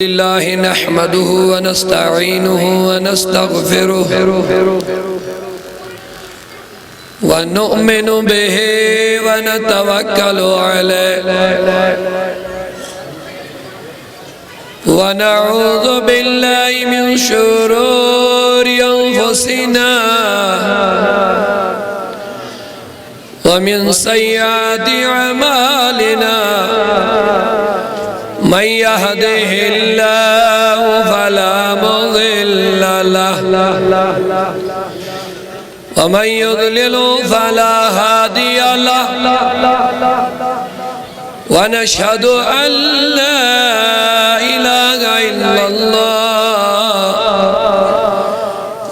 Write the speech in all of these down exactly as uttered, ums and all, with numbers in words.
لله نحمده ونستعينه ونستغفره ونؤمن به ونتوكل عليه ونعوذ بالله من شرور أنفسنا ومن سيئات أعمالنا. من يهده الله فلا مضل له ومن يضلل فلا هادي له. ونشهد أن لا إله إلا الله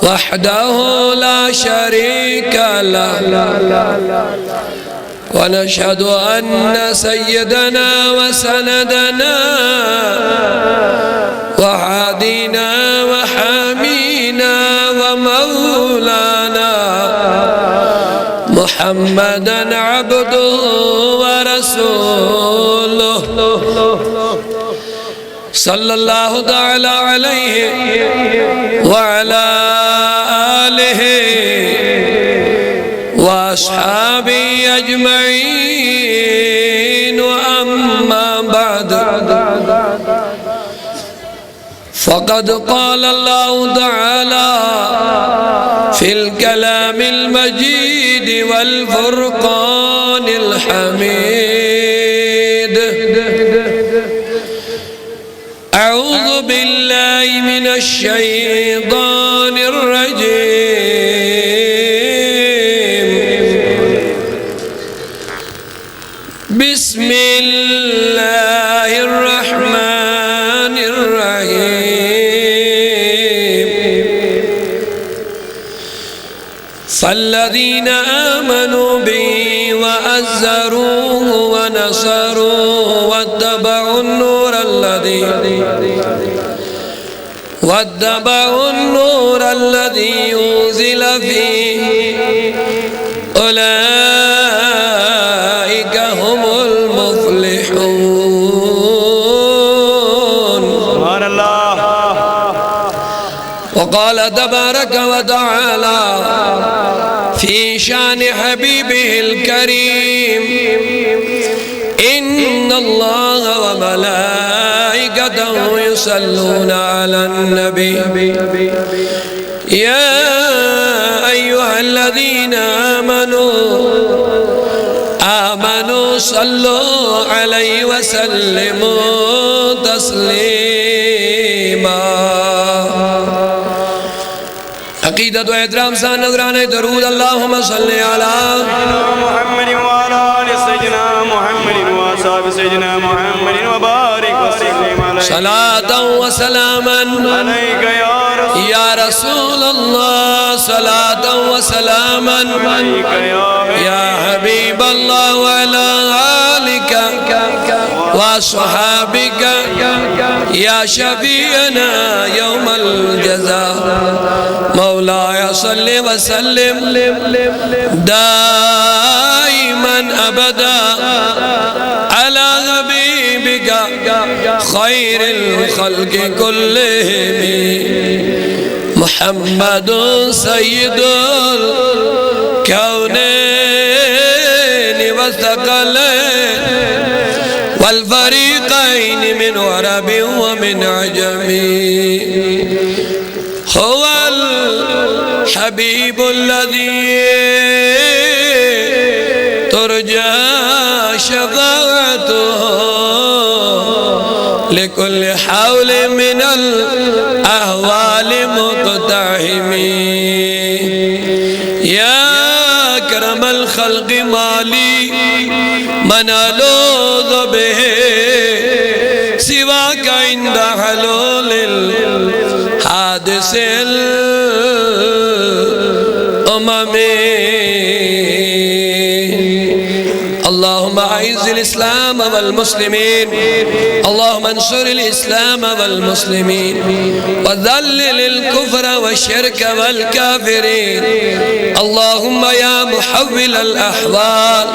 وحده لا شريك له. ونشهد أن سيدنا وسندنا وهادينا وحامينا ومولانا محمدا عبده ورسوله، صلى الله تعالى عليه وعلى آله وأصحابه أجمعين. وأما بعد، فقد قال الله تعالى في الكلام المجيد والفرقان الحميد: أعوذ بالله من الشيطان الرجيم. بسم الله الرحمن الرحيم. فالذين آمنوا به وعزروه ونصروه واتبعوا النور الذي واتبعوا النور الذي أنزل فيه أولئك هم المفلحون. سبحان الله. وقال تبارك وتعالى في شأن حبيبه الكريم: إن الله وملائكته يصلون على النبي، يا أيها الذين آمنوا آمنوا صلوا عليه وسلموا تسليما. عقیدت و احترام سان نذرانۂ درود، اللهم صل علی سيدنا محمد وعلى آل سيدنا محمد وأصحاب سيدنا محمد وبارك وسلم عليه. صلاة وسلاما عليك يا رسول يا رسول الله، صلاة وسلاما عليك يا يا حبيب الله، وعلى آلك وأصحابك يا شفيعنا يوم الجزاء. مولاي صل وسلم دائما أبدا على حبيبك خير الخلق كلهم، محمد سيد الكونين والثقلين والفريقين من عرب ومن عجم. هو الحبيب الذي ترجى شفاعته لكل حول من الأهوال مقتحم. يا أكرم الخلق، ما لي من ألوذ به سواك عند حلول الحادث الأمم. اللهم أعز الإسلام والمسلمين. اللهم انصر الإسلام والمسلمين وذلل الكفر والشرك والكافرين. اللهم يا محول الأحوال،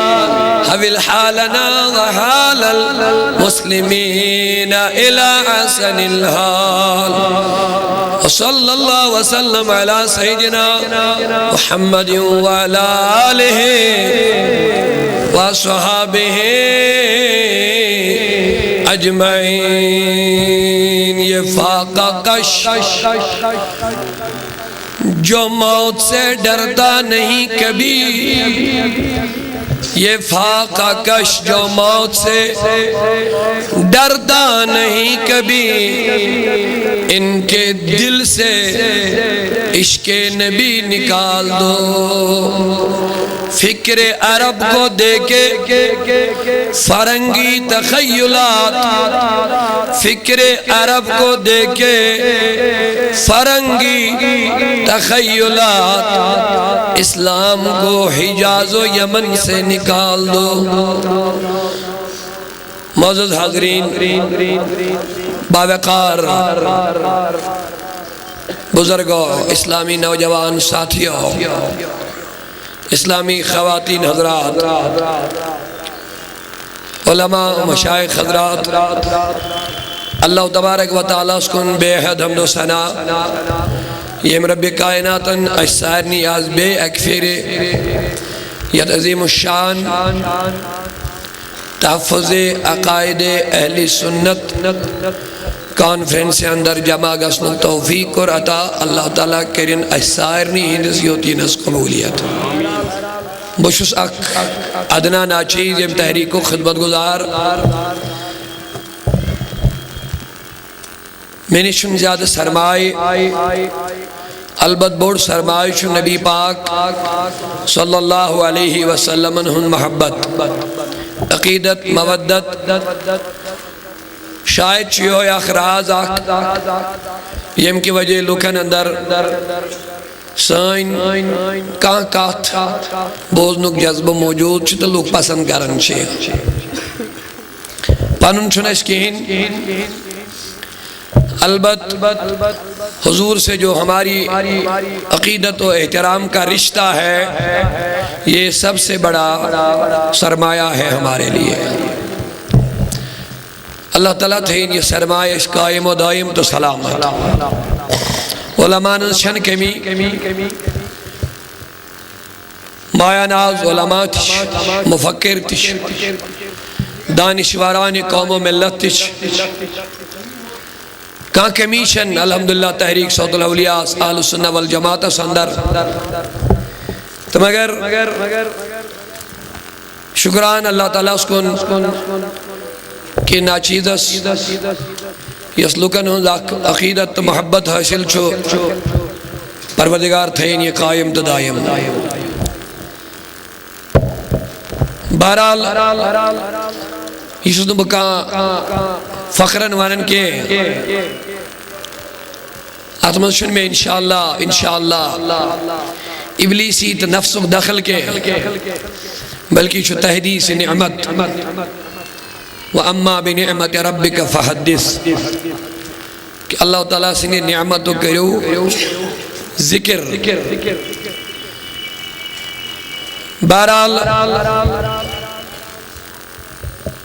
حول حالنا وحال المسلمين إلى أحسن الحال. وصلى الله وسلم على سيدنا محمد وعلى آله وصحبه أجمعين. یہ فاقہ کش جو موت سے ڈرتا نہیں کبھی، یہ فاقہ کش جو موت سے ڈرتا نہیں کبھی، ان کے دل سے عشق نبی نکال دو. فکر عرب کو دے کے فرنگی تخیلات، فکر عرب کو دے کے فرنگی تخیلات، اسلام کو حجاز و یمن سے نکال دو. معزز حاضرین، باوقار بزرگوں، اسلامی نوجوان ساتھیوں، اسلامی خواتین حضرات، علماء، مشائخ حضرات، اللہ تبارک و تعالیٰ ہس کُن بے حد حمد و ثنا، یم رب کائناتن اَسہِ سارنٕے آز بیٚیہِ اَکہِ پھِرِ یتھ عظیم الشان تحفظ عقائد اہل سنت کانفرنس اندر جمع گژھنُک توفیق کوٚر عطا۔ اللہ تعالیٰ کٔرِن اَسہِ سارنٕے ہٕنٛدِس یوتینس قبولیت۔ بہٕ چھُس اکھ ادنا ناچیز، ییٚمہِ تحریکُک خدمت گزار۔ مےٚ نِش چھُنہٕ زیادٕ سرمایہِ، البتہٕ بوٚڑ سرمایہِ چھُ نبی پاک صلی اللہ علیہ وسلمن ہُنٛد محبت، عقیدت، مودت۔ شاید چھُ یِہوٚے اکھ راز اکھ، ییٚمہِ کہِ وجہ لُکن اندر سٲنۍ کانٛہہ کتھ بوزنُک جذبہٕ موجود چھُ تہٕ لُکھ پسند کران چھِ۔ پنُن چھُنہٕ اَسہِ کِہیٖنۍ، البتہ حضور سے جو ہماری عقیدت و احترام کا رشتہ ہے، یہ سب سے بڑا سرمایہ ہے ہمارے لیے۔ اللہ تعالیٰ تھٲیِن یہِ سرمایہ اَسہِ قائم و دائم تہٕ سلامت۔ علماء ہٕنٛز چھَنہٕ کمی، مایہ ناز علماء تہِ چھِ، مفکر تہِ چھِ، دانشوران قوم و ملت تہِ چھِ۔ کانٛہہ کمی چھَنہٕ، الحمدللہ، تحریک صوت الاولیاء اہل السنہ والجماعتس اندر۔ تہٕ مگر شکران اللہ تعالیٰ ہس کُن کہِ ناچیزس یس لُکن ہُنٛد اکھ عقیدت تہٕ محبت حٲصِل چھُ، پروردگار تھٲیِن یہِ قائم تہٕ دائم۔ بہرحال، یہِ چھُس نہٕ بہٕ کانٛہہ فخرن ونان کینٛہہ۔ اتھ منٛز چھُنہٕ مےٚ انشاءاللہ، انشاءاللہ ابلیسی تہٕ نفسُک دخل کینٛہہ، بلکہِ چھُ تحدیث نعمت۔ و اما بنعمت ربک فحدث، کہ اللہ تعالیٰ سٕنٛدِ نعمتُک کٔرِو ذکر۔ بہرحال،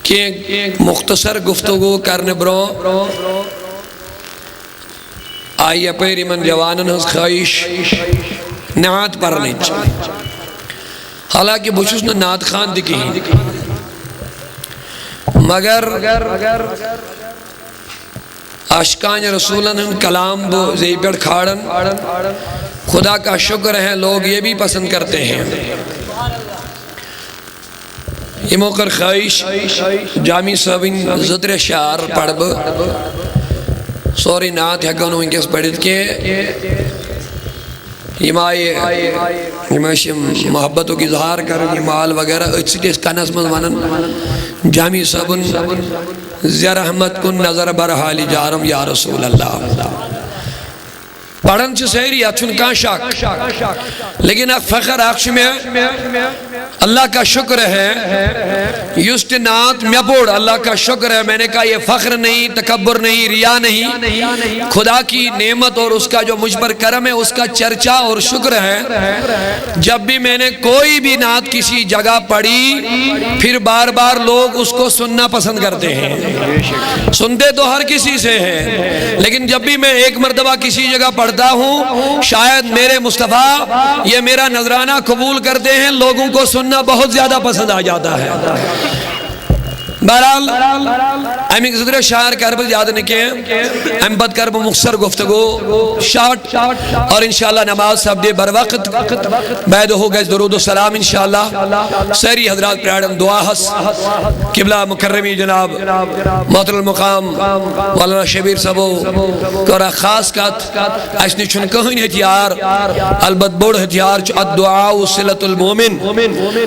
کینٛہہ مختصر گفتگو کرنہٕ برونٛہہ آیہِ یپٲرۍ یِمن جوانن ہٕنٛز خٲہِش نعت پرنٕچ۔ حالانکہ بہٕ چھُس نہٕ نعت خوان تہِ کِہیٖنۍ، مگر عاشقان رسولن ہُنٛد کلام بہٕ زیٚیہِ پٮ۪ٹھ کھالان۔ خدا کا شکر ہے، لوگ یہ بھی پسند کرتے ہیں۔ یِمو کٔر خٲہِش، جامی صٲبٕنۍ زٕ ترٛےٚ شعر پرٕ بہٕ۔ سورُے نعت ہٮ۪کو نہٕ وٕنکیٚس پٔرِتھ کینٛہہ۔ یِم آیہِ، یِم ٲسۍ یِم محبتُک اظہار کران، یِم مال وغیرہ، أتھۍ سۭتۍ ٲسۍ کنس منٛز ونان، جامی صٲبُن زِ رحمت کُن نظر بر حال جارم یا رسول اللہ۔ پران چھِ سٲری، اتھ چھُنہٕ کانٛہہ شک۔ لیکن اکھ فخر اکھ چھُ مےٚ، اللہ کا شکر ہے، یُس تہِ نعت مےٚ پوٚر، اللہ کا شکر ہے، میں نے کہا، یہ فخر نہیں، تکبر نہیں، ریا نہیں، خدا کی نعمت اور اس کا جو مجھ پر کرم ہے، اس کا چرچا اور شکر ہے۔ جب بھی میں نے کوئی بھی نعت کسی جگہ پڑھی، پھر بار بار لوگ اس کو سننا پسند کرتے ہیں۔ سنتے تو ہر کسی سے ہیں، لیکن جب بھی میں ایک مرتبہ کسی جگہ پڑھتا ہوں، شاید میرے مصطفیٰ یہ میرا نذرانہ قبول کرتے ہیں، لوگوں کو سننا بہت زیادہ پسند آ جاتا ہے۔ بہرحال، اَمِکۍ زٕ ترٛےٚ شعر کَرٕ بہٕ زیادٕ نہٕ کینٛہہ، اَمہِ پَتہٕ کَرٕ بہٕ مُختصر گفتگو، شارٹ، اور انشاءاللہ نماز سپدِ بر وقت۔ بعد ہو گژھِ درود و سلام انشاءاللہ۔ سٲری حضرات پرٛارن دُعاہَس۔ قبلہ مکرمی جناب محترم المقام مولانا شبیر صٲبو کٔر اکھ خاص کتھ۔ اسہِ نِش چھُنہٕ کٕہٕنۍ ہتھیار، البتہ بوٚڑ ہتھیار چھُ الدعاء صلة المؤمن۔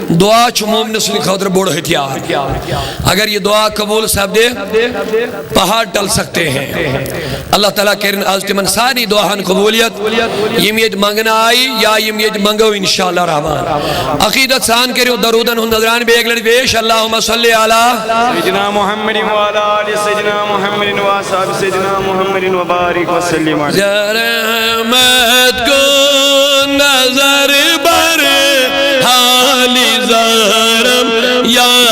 دعا چھُ مومنہٕ سٕنٛدِ خٲطرٕ بوٚڑ ہتھیار۔ اگر یہِ دعا قبول سپدِ، پہاڑ ٹل سکتے ہیں۔ اللہ تعالیٰ کرن از تمن سارنٕے دعاہن قبولیت، یم ییٚتہِ منگنہٕ آیہِ یا یم ییٚتہِ منگو انشاءاللہ رحمان۔ عقیدت سان کٔرِو درودن ہُنٛد نذران بیٚیہِ اکہِ لٹہِ پیش، اللہم صلی علی سيدنا محمد وعلى آل سيدنا محمد وأصحاب سيدنا محمد وبارك وسلم عليه. رحمت کو نظر بر حال زارم یا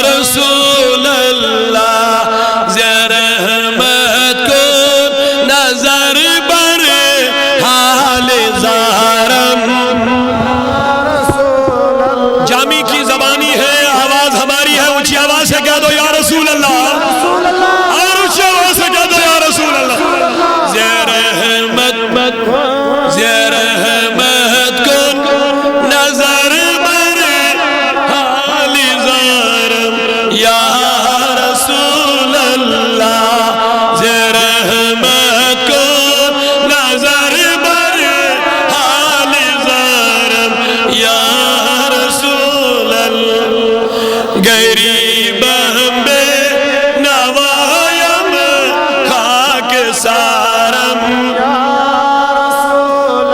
رسول اللہ، زیر رحمت کو نظر بر حال زارم۔ جامی کی زبانی ہے، آواز ہماری ہے، اونچی آواز سے کہہ دو یا رسول اللہ، اور اونچی آواز سے کہہ دو یا رسول اللہ۔ زیر رحمت، زیر رحمت کو نظر بر حال زارم یا رسول اللہ، زیر رحمت کو نظر بر حال زارم یا رسول اللہ۔ غریبم بے نوایم خاک سارم۔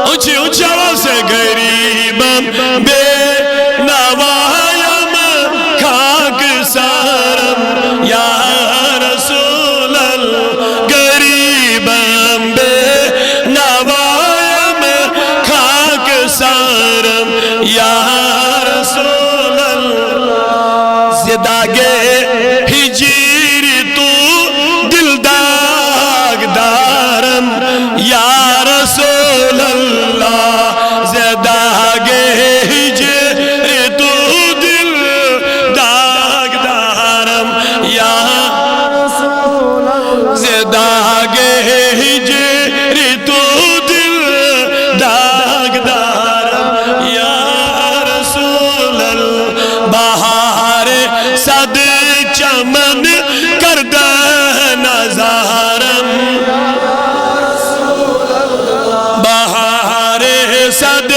اونچی اونچی آواز سے، غریبم بے نوایم خاک سارم یا رسول اللہ۔ غریبم بے نوایم خاک سارم یا رسول اللہ۔ زداگے ہجیر تو دل داغ دارم یا رسول اللہ، زداگے ہجر تو دل داغ دارم یا رسول اللہ، زداگے ہجر تو دل داغ دارم یا رسول اللہ۔ بہار صد چمن کردہ نظارم، بہار صد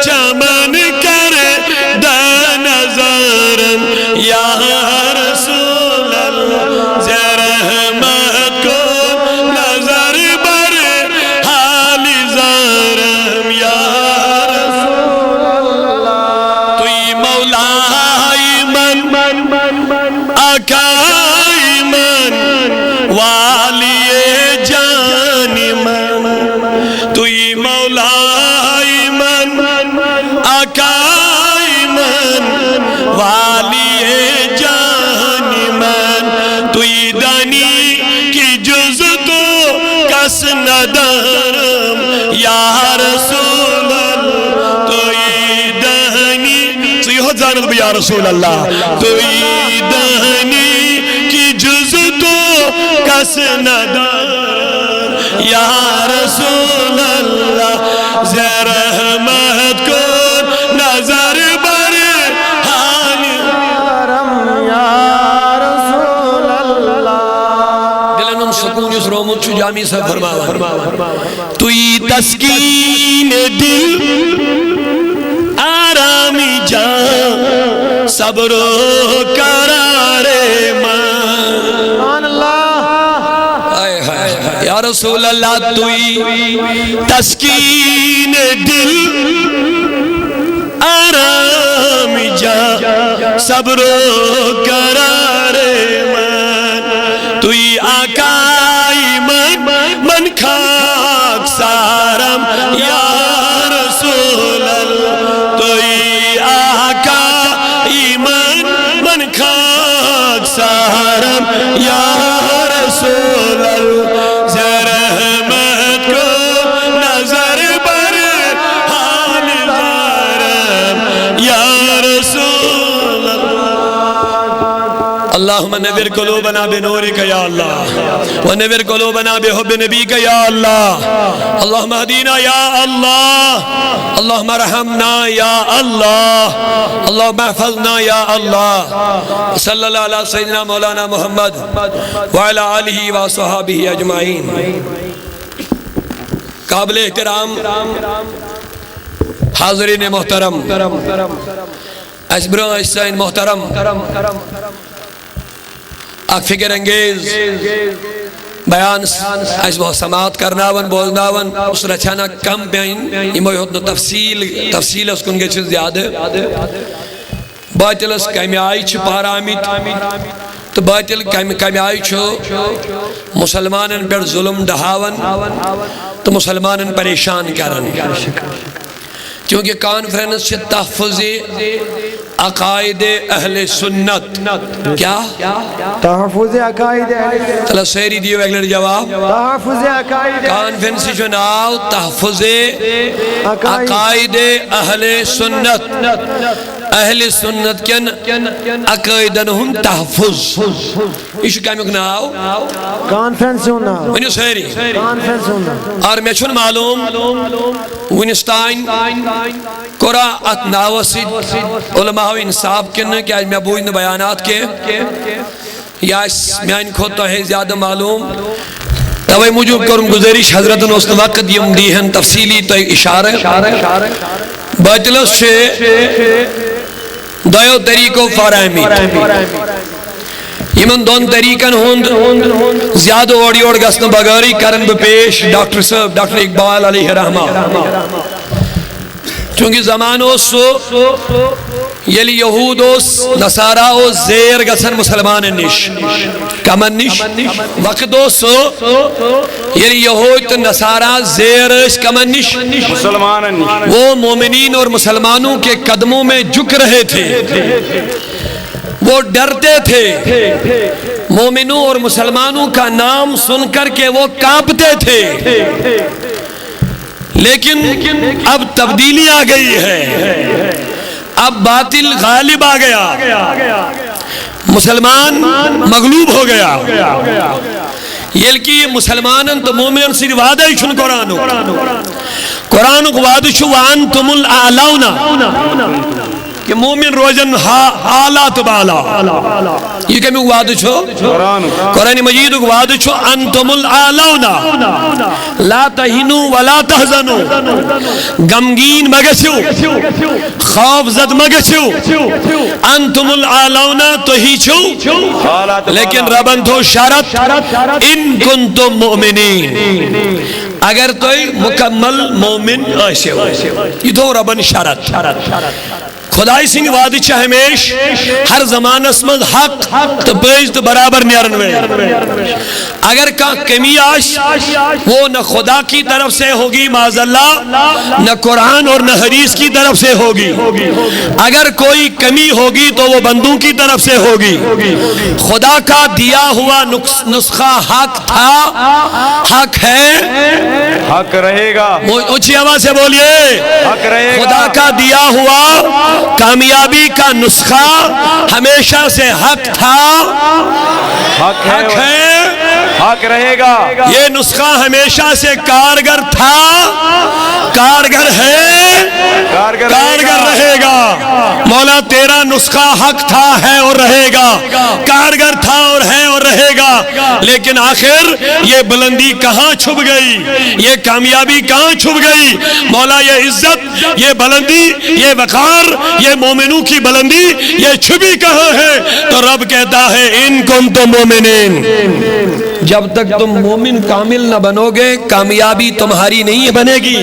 چمن کردہ نظارم یا رسول اللہ۔ زیر رحمت کو نظر بر حال زارم یا رسول اللہ۔ تویی مولای من، آقای من، والی جان من۔ تویی مولای من، آقای من، والی جان من۔ تویی دانی که جز تو کس ندارم یا رسول الله۔ تویی دانی، ژٕ یوت زانکھ بہٕ یا رسول اللہ۔ تویی دانی که جز تو کس ندارم یا رسول اللہ۔ زیر رحمت کو نظر بر حال دلن ہُنٛد سکوٗن یُس رومُت چھُ، جامی صٲب فرماوان۔ تویی تسکین دل، آرام جان، صبر و قرار من۔ ہائے، ہائے، ہائے۔ یا رسول اللہ، توئی تسکین دل، آرام جا، صبر و قرار من، توئی آقای من، من خاک سارم، یا رسول اللہ، توئی آقای من، من خاک سارم، یا رسول اللہ، ز رحمت کو نظر بر حال دارم، یا رسول اللہ۔ اللهم نور قلوبنا بنورك يا الله، ونور قلوبنا بحب نبيك يا الله، اللهم اهدنا يا الله، اللهم ارحمنا يا الله، اللهم احفظنا يا الله۔ صلی اللہ علی سیدنا مولانا محمد وعلی آلہ وصحابہ اجمعین۔ قابل احترام حاضرین محترم، اسہِ برونٛہہ ٲسۍ سٲنۍ محترم اکھ فکر انگیز بیان س-، اسہِ بہٕ سماعت کرناوان، بوزناوان، سُہ رژھِ ہنا کم بیان، یِمو ہیوٚت نہٕ تفصیل، تفصیلس کُن گٔژھِتھ زیادٕ۔ باطلس کمہِ آیہِ چھِ پہرامٕتۍ تہٕ باطل کمہِ، کمہِ آیہِ چھُ مسلمانن پٮ۪ٹھ ظلم ڈہاوان تہٕ مسلمانن پریشان کران۔ چونکہ کانفرنس چھِ تحفظ عقائد اہل سنت۔ کیا؟ تحفظ عقائد اہل سنت۔ چلو سٲری دِیِو اکہِ لٹہِ جواب۔ تحفظ عقائد اہل کانفرنس چھُ ناو تحفظ عقائد۔ عقائد اہل سنت۔ اہل سنت کٮ۪ن عقائدن ہُنٛد تحفظ۔ یہِ چھُ کمیُک ناو؟ کانفرنس ہُنٛد ناو۔ ؤنِو سٲری۔ کانفرنس ہُنٛد ناو۔ اور مےٚ چھُنہٕ معلوم وُنِس تام کوٚرا اتھ ناوس سۭتۍ علماء انصاف کِنہٕ نہٕ، کیازِ مےٚ بوٗزۍ نہٕ بیانات کینٛہہ۔ یہِ آسہِ میانہِ کھۄتہٕ تۄہہِ زیادٕ معلوم۔ توے موٗجوٗب کٔرٕم گُزٲرِش، حضرتن اوس نہٕ وقت، یِم دیٖہن تفصیٖلی تۄہہِ اِشارٕ۔ باطلس چھِ دۄیو طریٖقو پہرامٕتۍ۔ یِمن دۄن طریٖقن ہُنٛد زیادٕ اورٕ یورٕ گژھنہٕ بغٲرٕے کرن بہٕ پیش ڈاکٹر صٲب، ڈاکٹر اقبال علیہ رحمہ۔ چونکہ زمانہٕ اوس سُہ، ییٚلہِ یہوٗد اوس، نصارا اوس زیر گژھان مسلمانن نِش۔ کمن نِش؟ وقت اوس سُہ، ییٚلہِ یہوٗد تہٕ نصارا زیر ٲسۍ کمن نِش؟ مسلمانن نِش۔ وہ مومنین اور مسلمانوں کے قدموں میں جھک رہے تھے، وہ ڈرتے تھے، مومنوں اور مسلمانوں کا نام سن کر کے وہ کانپتے تھے۔ لیکن اب تبدیلی آ گئی ہے، اب باطل غالب آ گیا، مسلمان مغلوب ہو گیا۔ ییٚلہِ کہِ یہِ مسلمانن تہٕ مومنن سۭتۍ وعدے چھُنہٕ قرآنُک۔ قرآنُک وعدٕ چھُ وَأَنْتُمُ الْأَعْلَوْنَ۔ کہ مومن روزن ہا-، اعلیٰ تہٕ بالا۔ یہِ کمیُک وعدٕ چھُ؟ قرآن۔ قرآن مجیدُک وعدٕ چھُ انتم الاعلون، لا تہنوا ولا تحزنوا۔ غمگین مہ گژھِو، خوف زد مہ گژھِو۔ انتم الاعلون، تُہی چھِو۔ لیکن ربن تھو شرط، ان کنتم مؤمنین، اگر تُہۍ مکمل مومن ٲسِو۔ یہِ تھو ربن شرط۔ خداے سٕنٛدۍ وعدٕ چھِ ہمیشہِ ہر زمانس منٛز حق تہٕ پٔزۍ تہٕ برابر نیرن وٲلۍ۔ اگر کانٛہہ کمی آسہِ، وہ نہ خدا کی طرف سے ہوگی معاذ اللہ، نہ قرآن اور نہ حدیث کی طرف سے ہوگی۔ اگر کوئی کمی ہوگی تو وہ بندوں کی طرف سے ہوگی۔ خدا کا دیا ہوا نقص-، نسخہ حق تھا، حق ہے۔ حق رہے گا۔ وہ اونچی آواز سے بولیے۔ حق رہے گا۔ خدا کا دیا ہوا کامیابی کا نسخہ ہمیشہ سے حق تھا۔ حق ہے۔ حق ہے۔ حق رہے گا۔ یہ نسخہ ہمیشہ سے کارگر تھا، کارگر ہے، کارگر رہے گا۔ کارگر رہے گا۔ مولا، تیرا نسخہ حق تھا، ہے اور رہے گا، کارگر تھا اور ہے اور رہے گا۔ لیکن آخر یہ بلندی کہاں چھپ گئی، یہ کامیابی کہاں چھپ گئی؟ مولا، یہ عزت، یہ بلندی، یہ وقار، یہ مومنوں کی بلندی، یہ چھپی کہاں ہے؟ تو رب کہتا ہے، ان کنتم مؤمنین۔ جب تک تم مومن کامل نہ بنو گے، کامیابی تمہاری نہیں بنے گی،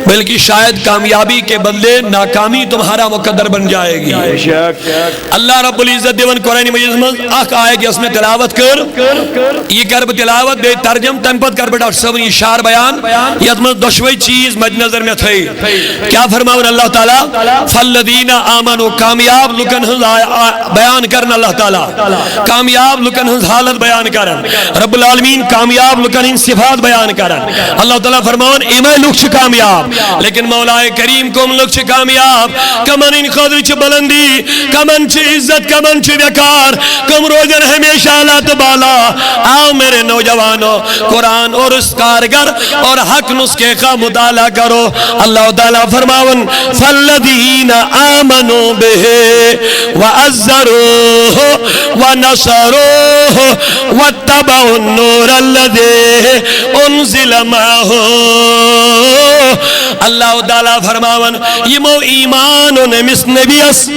بلکہ شاید کامیابی کے بدلے ناکامی تمہارا مقدر بن جائے گی۔ اللہ رب العزت دِوان قرآن مجیدس منٛز اکھ آیت، یۄس مےٚ تلاوت کٔر، یہِ کَرٕ بہٕ تلاوت، بیٚیہِ ترجم، تَمہِ پتہٕ کَرٕ بہٕ ڈاکٹر صٲبن یہِ شعر بیان، یَتھ منٛز دۄشوے چیٖز مد نظر مےٚ تھٲے۔ کیٛاہ فرماوان اللہ تعالیٰ؟ فالذین آمنوا، کامیاب لُکن ہٕنٛز آ-، آ-، بیان کرن اللہ تعالیٰ، کامیاب لُکن ہٕنٛز حالت بیان کرن۔ رب العالمین کامیاب لُکن ہٕنٛدۍ صفات بیان کرن۔ اللہ تعالیٰ فرماوان، یِمے لُکھ چھِ کامیاب۔ لیکن مولائے کریم کم لُکھ چھِ کامیاب؟ کمن ہٕنٛدِ خٲطرٕ چھِ بلندی؟ کمن چھِ عزت؟ کمن چھِ وقار؟ کم روزن ہمیشہ اعلیٰ تہٕ بالا؟ آؤ میرے نوجوانوں، قرآن اور اس کارگر اور حق نسخے کا مطالعہ کرو۔ اللہ تعالیٰ فرماون، فالذین آمنوا به وعزروه ونصروه واتبعوا النور الذي انزل معه۔ اللہ تعالیٰ فرماون، یِمو ایمان اوٚن أمِس نبیَس،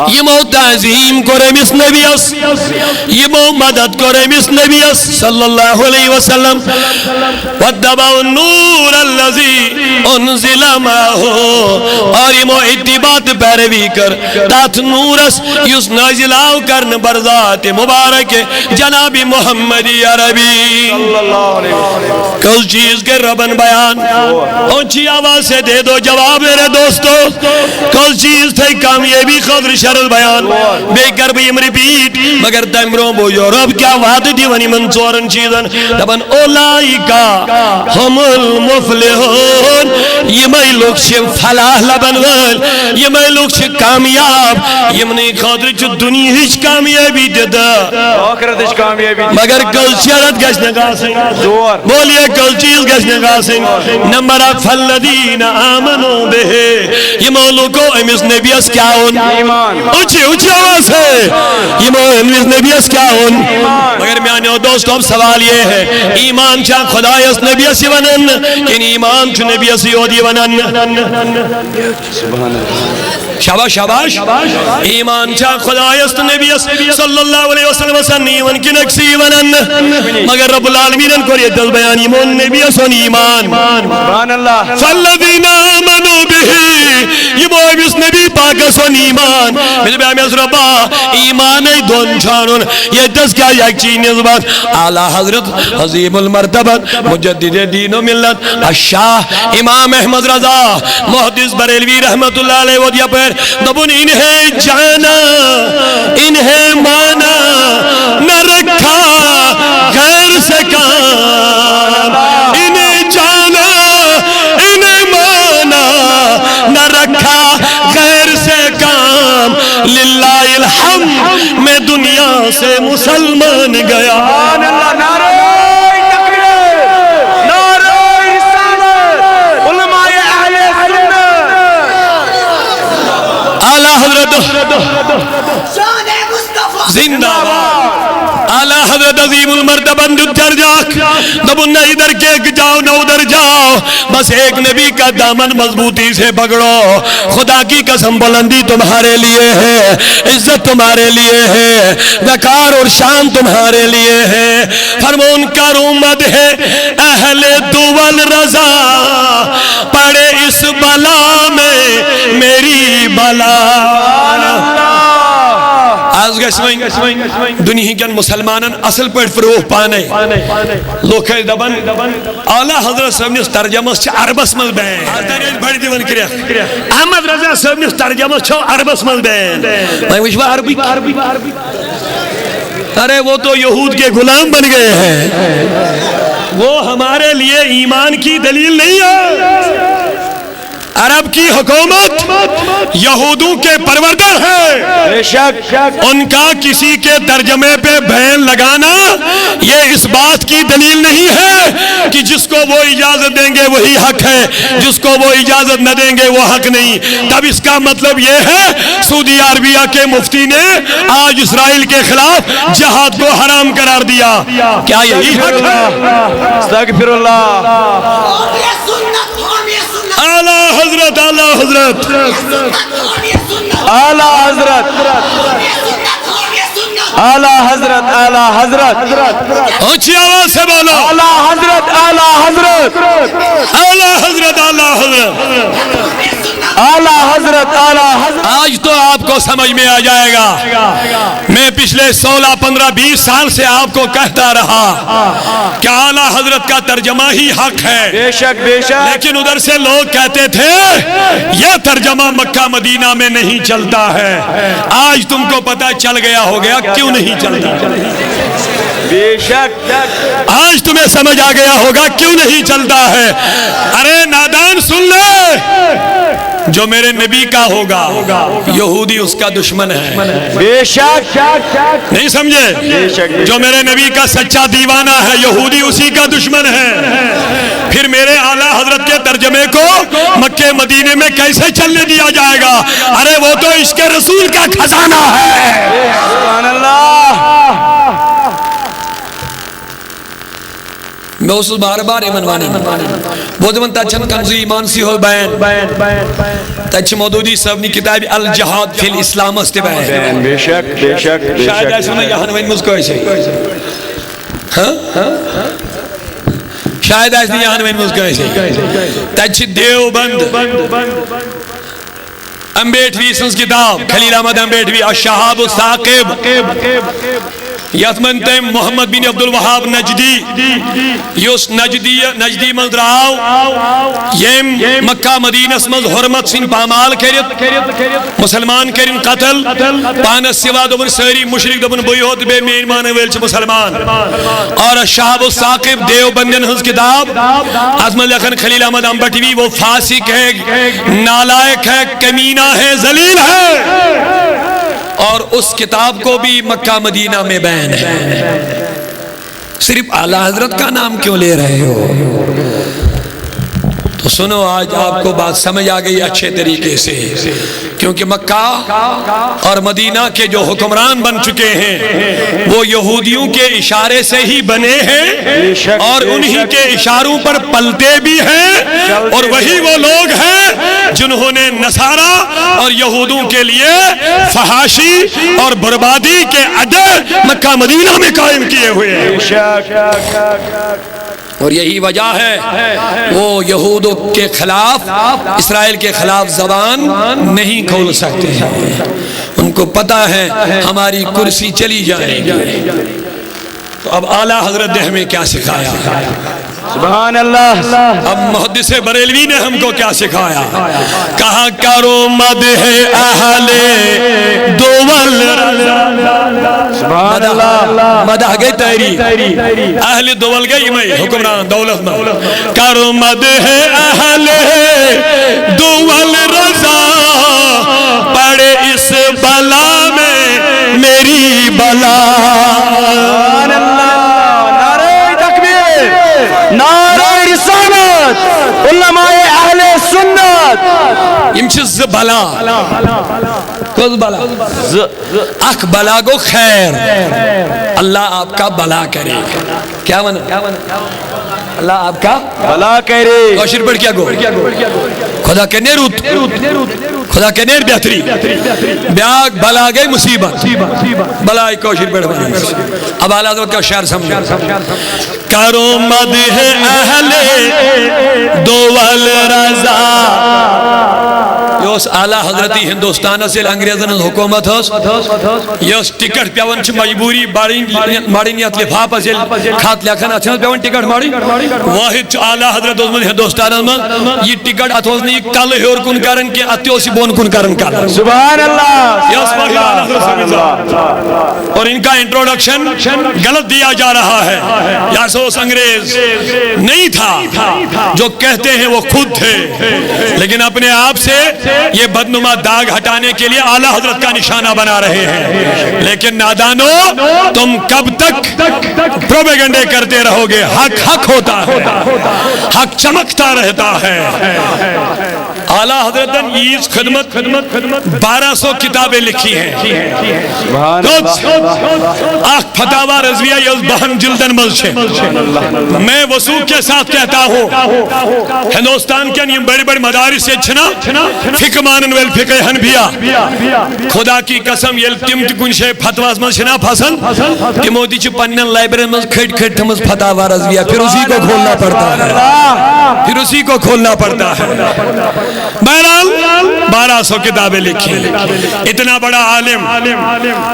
یِمو تعظیم کوٚر أمِس نبیَس، یِمو مدد کوٚر أمِس نبیَس صلی اللہ علیہ وسلم۔ واتبعوا النور الذي انزل معه، اور یِمو اتباع تہٕ پیروی کٔر تتھ نورس یُس نازل آو کرنہٕ بذات مبارک جناب محمد عربی۔ کٔژ چیٖز کٔرۍ رۄبن بیان؟ اونچی آواز سے دے دو جواب میرے دوستو۔ کٔژ چیٖز تھٲے کامیٲبی خٲطرٕ شرط بیان؟ بیٚیہِ کرٕ بہٕ یِم repeat، مگر تَمہِ برٛونٛہہ بوٗزِو رۄب کیٛاہ وعدٕ دِوان یِمن ژورن چیٖزن۔ دَپان، اولئک هم المفلحون، یِمے لُکھ چھِ فلاح لبن وٲلۍ، یِمے لُکھ چھِ کامیاب، یِمنٕے خٲطرٕ چھُ دُنیہٕچ کامیٲبی تہِ تہٕ ٲخرتٕچ کامیٲبی۔ مگر کٔژ شرط گژھِ نہٕ گژھٕنۍ؟ ژور۔ بولیے، کٔژ چیٖز گژھِ نہٕ گژھٕنۍ؟ نمبر اکھ، فالذین آمنوا به، یِمو لُکو أمِس نبیَس کیٛاہ اوٚن؟ ایمان۔ اونچی، اونچی آواز سے۔ یِمو أمِس نبیَس کیٛاہ اوٚن؟ ایمان۔ مگر میٛانیو دوستو، اب سوال یہ ہے، ایمان چھا خدایس نبیَس یہِ ونان کِنہٕ ایمان چھُ نبیَس یوت یہِ ونان؟ سبحان اللہ۔ شاباش، شاباش۔ ایمان چھا خدایس تہٕ نبیَس صلی اللہ علیہ وسلم سان نیون کِنہٕ أکسٕے ونان؟ مگر رب العالمینن کوٚر ییٚتہِ بیان، یِمو نبیَس اوٚن ایمان۔ سبحان اللہ۔ فالذین آمنوا به، یِمو أمِس نبی پاکس اوٚن ایمان۔ مےٚ دوٚپ، مےٚ اوس رۄبا، ایمانٕے دۄن چھُ اَنُن، ییٚتٮ۪س کیٛاہ یکچی نسبت؟ اعلیٰ حضرت عظیم المرتبت مجدد دین و ملت الشاہ امام احمد رضا محدث بریلوی رحمت اللہ علیہ ووت یپٲرۍ، دوٚپُن، انہیں جانا، انہیں مانا، نہ رکھا غیر سے کام۔ انہیں جانا، انہیں مانا، نہ رکھا غیر سے کام۔ للہ الحمد، میں دنیا سے مسلمان گیا۔ سبحان اللہ، نعرہ تکبیر، نعرہ رسالت، علماء اہل سنت۔ اعلیٰ حضرت زندہ باد۔ اعلیٰ حضرت عظیم المرتبہ دیُت درجہ۔ دوٚپُن، نہ ادھر کے جاؤ، نہ ادھر جاؤ، بس ایک نبی کا دامن مضبوطی سے پکڑو۔ خدا کی قسم، بلندی تمہارے لیے ہے، عزت تمہارے لیے ہے، وقار اور شان تمہارے لیے ہے۔ فرمون کرومت ہے اہل دول رضا، پڑے اس بلا میں میری بلا۔ آز گژھِ وۄنۍ دُنیہکٮ۪ن مُسلمانن اصل پٲٹھۍ پروف پانے۔ لُکھ ٲسۍ دپان، اعلیٰ حضرت صٲبنِس ترجمس چھِ عربس منٛز بین۔ آز تانۍ ٲسۍ بڑِ دِوان کرٛٮ۪کھ۔ احمد رضا صٲبنِس ترجمس چھو عربس منٛز بین۔ وۄنۍ وٕچھ وۄنۍ عربٕکۍ۔ ارے، وہ تو یہود کے غلام بن گئے ہیں، وہ ہمارے لیے ایمان کی دلیل نہیں ہے۔ عرب کی حکومت یہودوں کے پروردہ ہے۔ بے شک۔ ان کا کسی کے ترجمے پہ بین لگانا، یہ اس بات کی دلیل نہیں ہے کہ جس کو وہ اجازت دیں گے وہی حق ہے، جس کو وہ اجازت نہ دیں گے وہ حق نہیں۔ تب اس کا مطلب یہ ہے، سعودی عربیہ کے مفتی نے آج اسرائیل کے خلاف جہاد کو حرام قرار دیا۔ کیا یہی حق ہے؟ استغفر اللہ۔ اعلیٰ حضرت، اعلیٰ حضرت۔ اعلیٰ حضرت۔ اعلیٰ حضرت، اعلیٰ حضرت، اونچی آواز سے بولو۔ اعلیٰ حضرت، اعلیٰ حضرت، اعلیٰ حضرت، اعلیٰ حضرت۔ اعلیٰ حضرت، اعلیٰ حضرت۔ آج تو آپ کو سمجھ میں آ جائے گا۔ میں پچھلے سولہ، پندرہ، بیس سال سے آپ کو کہتا رہا کہ اعلیٰ حضرت کا ترجمہ ہی حق ہے۔ بے شک، بے شک۔ لیکن ادھر سے لوگ کہتے تھے، یہ ترجمہ مکہ مدینہ میں نہیں چلتا ہے۔ آج تم کو پتہ چل گیا ہوگا کیوں نہیں چلتا۔ بے شک۔ آج تمہیں سمجھ آ گیا ہوگا کیوں نہیں چلتا ہے۔ ارے نادان، سن لے، جو میرے نبی کا ہوگا، یہودی اس کا دشمن ہے۔ بے شک۔ نہیں سمجھے؟ بے شک۔ جو میرے نبی کا سچا دیوانہ ہے، یہودی اسی کا دشمن ہے۔ پھر میرے اعلیٰ حضرت کے ترجمے کو مکے مدینے میں کیسے چلنے دیا جائے گا؟ ارے، وہ تو عشق رسول کا خزانہ ہے۔ سبحان اللہ۔ مےٚ اوسُس بار بار یِمن وَنان۔ بہٕ اوسُس دَپان، تَتہِ چھَنہٕ کنزِ ایمان صحیح بیان۔ تَتہِ چھِ مودودی صٲبنہِ کِتابہِ الجہاد فی الاسلامس تہِ بیان۔ بے شک، بے شک، بے شاید شک۔ آسہِ نہٕ یہِ ہن ؤنمٕژ کٲنٛسے۔ ہاں؟ شاید آسہِ نہٕ یہِ ہن ؤنمٕژ کٲنٛسے۔ تَتہِ چھِ دیوبند امبیٹوی سٕنٛز کِتاب، خلیل احمد امبیٹوی، الشہاب الثاقب۔ یتھ منٛز تٔمۍ محمد بن عبد الوہاب نجدی، یُس نجدی، نجدی منٛز درٛاو، ییٚمۍ مکہ مدینس منٛز حرمت سٕنٛدۍ پامال کٔرِتھ، مسلمان کٔرِن قتل، پانس سوا دوٚپُن سٲری مشرک، دوٚپُن بٕے یوت، بیٚیہِ میٲنۍ مانن وٲلۍ چھِ مسلمان۔ اور الشہاب الثاقب دیوبندین ہٕنٛز کِتاب، اتھ منٛز لیکھان خلیل احمد امبٹوی، وہ فاسق ہے، نالائق ہے، کمینہ ہے، ذلیل ہے۔ اور اس کتاب کو بھی مکہ مدینہ میں بین ہے۔ صرف اعلیٰ حضرت کا نام کیوں لے رہے ہو؟ تو سنو، آج آپ کو بات سمجھ آ گئی اچھے طریقے سے، کیونکہ مکہ اور مدینہ کے جو حکمران بن چکے ہیں، وہ یہودیوں کے اشارے سے ہی بنے ہیں اور انہی کے اشاروں پر پلتے بھی ہیں۔ اور وہی وہ لوگ ہیں جنہوں نے نصارا اور یہودوں کے لیے فحاشی اور بربادی کے اڈے مکہ مدینہ میں قائم کیے ہوئے ہیں۔ اور یہی وجہ ہے وہ یہود کے خلاف، اسرائیل کے خلاف زبان نہیں کھول سکتے ہیں۔ ان کو پتہ ہے ہماری کرسی چلی جائے گی۔ تو اب اعلیٰ حضرت نے ہمیں کیا سکھایا؟ سبحان اللہ۔ اب محدث بریلوی نے ہم کو کیا سکھایا؟ کہا، کرو مدح اہل دول۔ سبحان اللہ۔ مدح گئی تعریف۔ اہل دول گئی یمے حکمران دولت مند۔ کرو مدح اہل دول رضا، پڑے اس بلا میں میری بلا۔ سبحان اللہ۔ نعرہ تکبیر، نعرہ رسالت، علماء اہل سنت۔ یم چھ ز بلا۔ کس بلا؟ ز۔ اکھ بلا گو خیر۔ اللہ آپ کا بلا کرے۔ کیا ونان؟ اللہ آپ کا بلا کرے۔ کاشر پٲٹھۍ کیا گو؟ خدا کرے رُت۔ خدا کرے بہتری۔ بیاکھ بلا گئی مصیبت۔ بلا کاشر پٲٹھۍ ونان۔ اب اعلیٰ حضرت کا شعر سمجھو۔ کرو مدح اہل دول رضا۔ یہ اوس اعلیٰ حضرتی ہندوستانس ییٚلہِ انگریزن ہٕنٛز حکومت ٲس، یۄس ٹکٹ پٮ۪وان چھِ مجبوٗری مَڑٕنۍ، مَڑٕنۍ یتھ لفافس، ییٚلہِ خط لیکھان، اتھ چھِ نہٕ پٮ۪وان ٹکٹ مَڑٕنۍ۔ واحد چھُ اعلیٰ حضرت اوسمُت ہندوستانس منٛز، یہِ ٹکٹ اتھ اوس نہٕ یہِ کلہٕ ہیوٚر کُن کران کینٛہہ، اتھ تہِ اوس یہِ بۄن کُن کران کلہٕ۔ سبحان اللہ۔ یہ اوس واحد اعلیٰ حضرت سمجھ۔ اور ان کا انٹروڈکشن غلط دیا جا رہا ہے۔ یہ سوچ انگریز نہیں تھا، جو کہتے ہیں وہ خود تھے، لیکن اپنے آپ سے یہ بدنما داغ ہٹانے کے لیے اعلیٰ حضرت کا نشانہ بنا رہے ہیں۔ لیکن نادانو، تم کب تک پروپیگنڈے کرتے رہو گے؟ حق حق ہوتا ہے، حق چمکتا رہتا ہے۔ اعلیٰ حضرتن ییٖژ خدمت، بارہ سو کتابیں لکھی ہیں۔ سبحان اللہ۔ کچھ اکھ فتاوا رضویہ یۄس بہن جلدن منٛز چھِ۔ میں وثوق کے ساتھ کہتا ہوں، ہندوستان کٮ۪ن یِم بٔڑۍ بٔڑۍ مدارس ییٚتہِ چھِنہ، فقہ حق مانن وٲلۍ فقہ حنفیہ، خدا کی قسم، ییٚلہِ تِم تہِ کُنہِ جایہِ فتواہس منٛز چھِنہ پھسان، تِمو تہِ چھِ پننٮ۪ن لائبریرین منٛز کھٔٹۍ کھٔٹۍ تھٲمٕژ فتاوا رضویہ۔ پھر اسی کو کھولنا پڑتا ہے، پھر اسی کو کھولنا پڑتا ہے۔ بہرحال، بارہ سو کتابیں لکھی۔ اتنا بڑا عالم،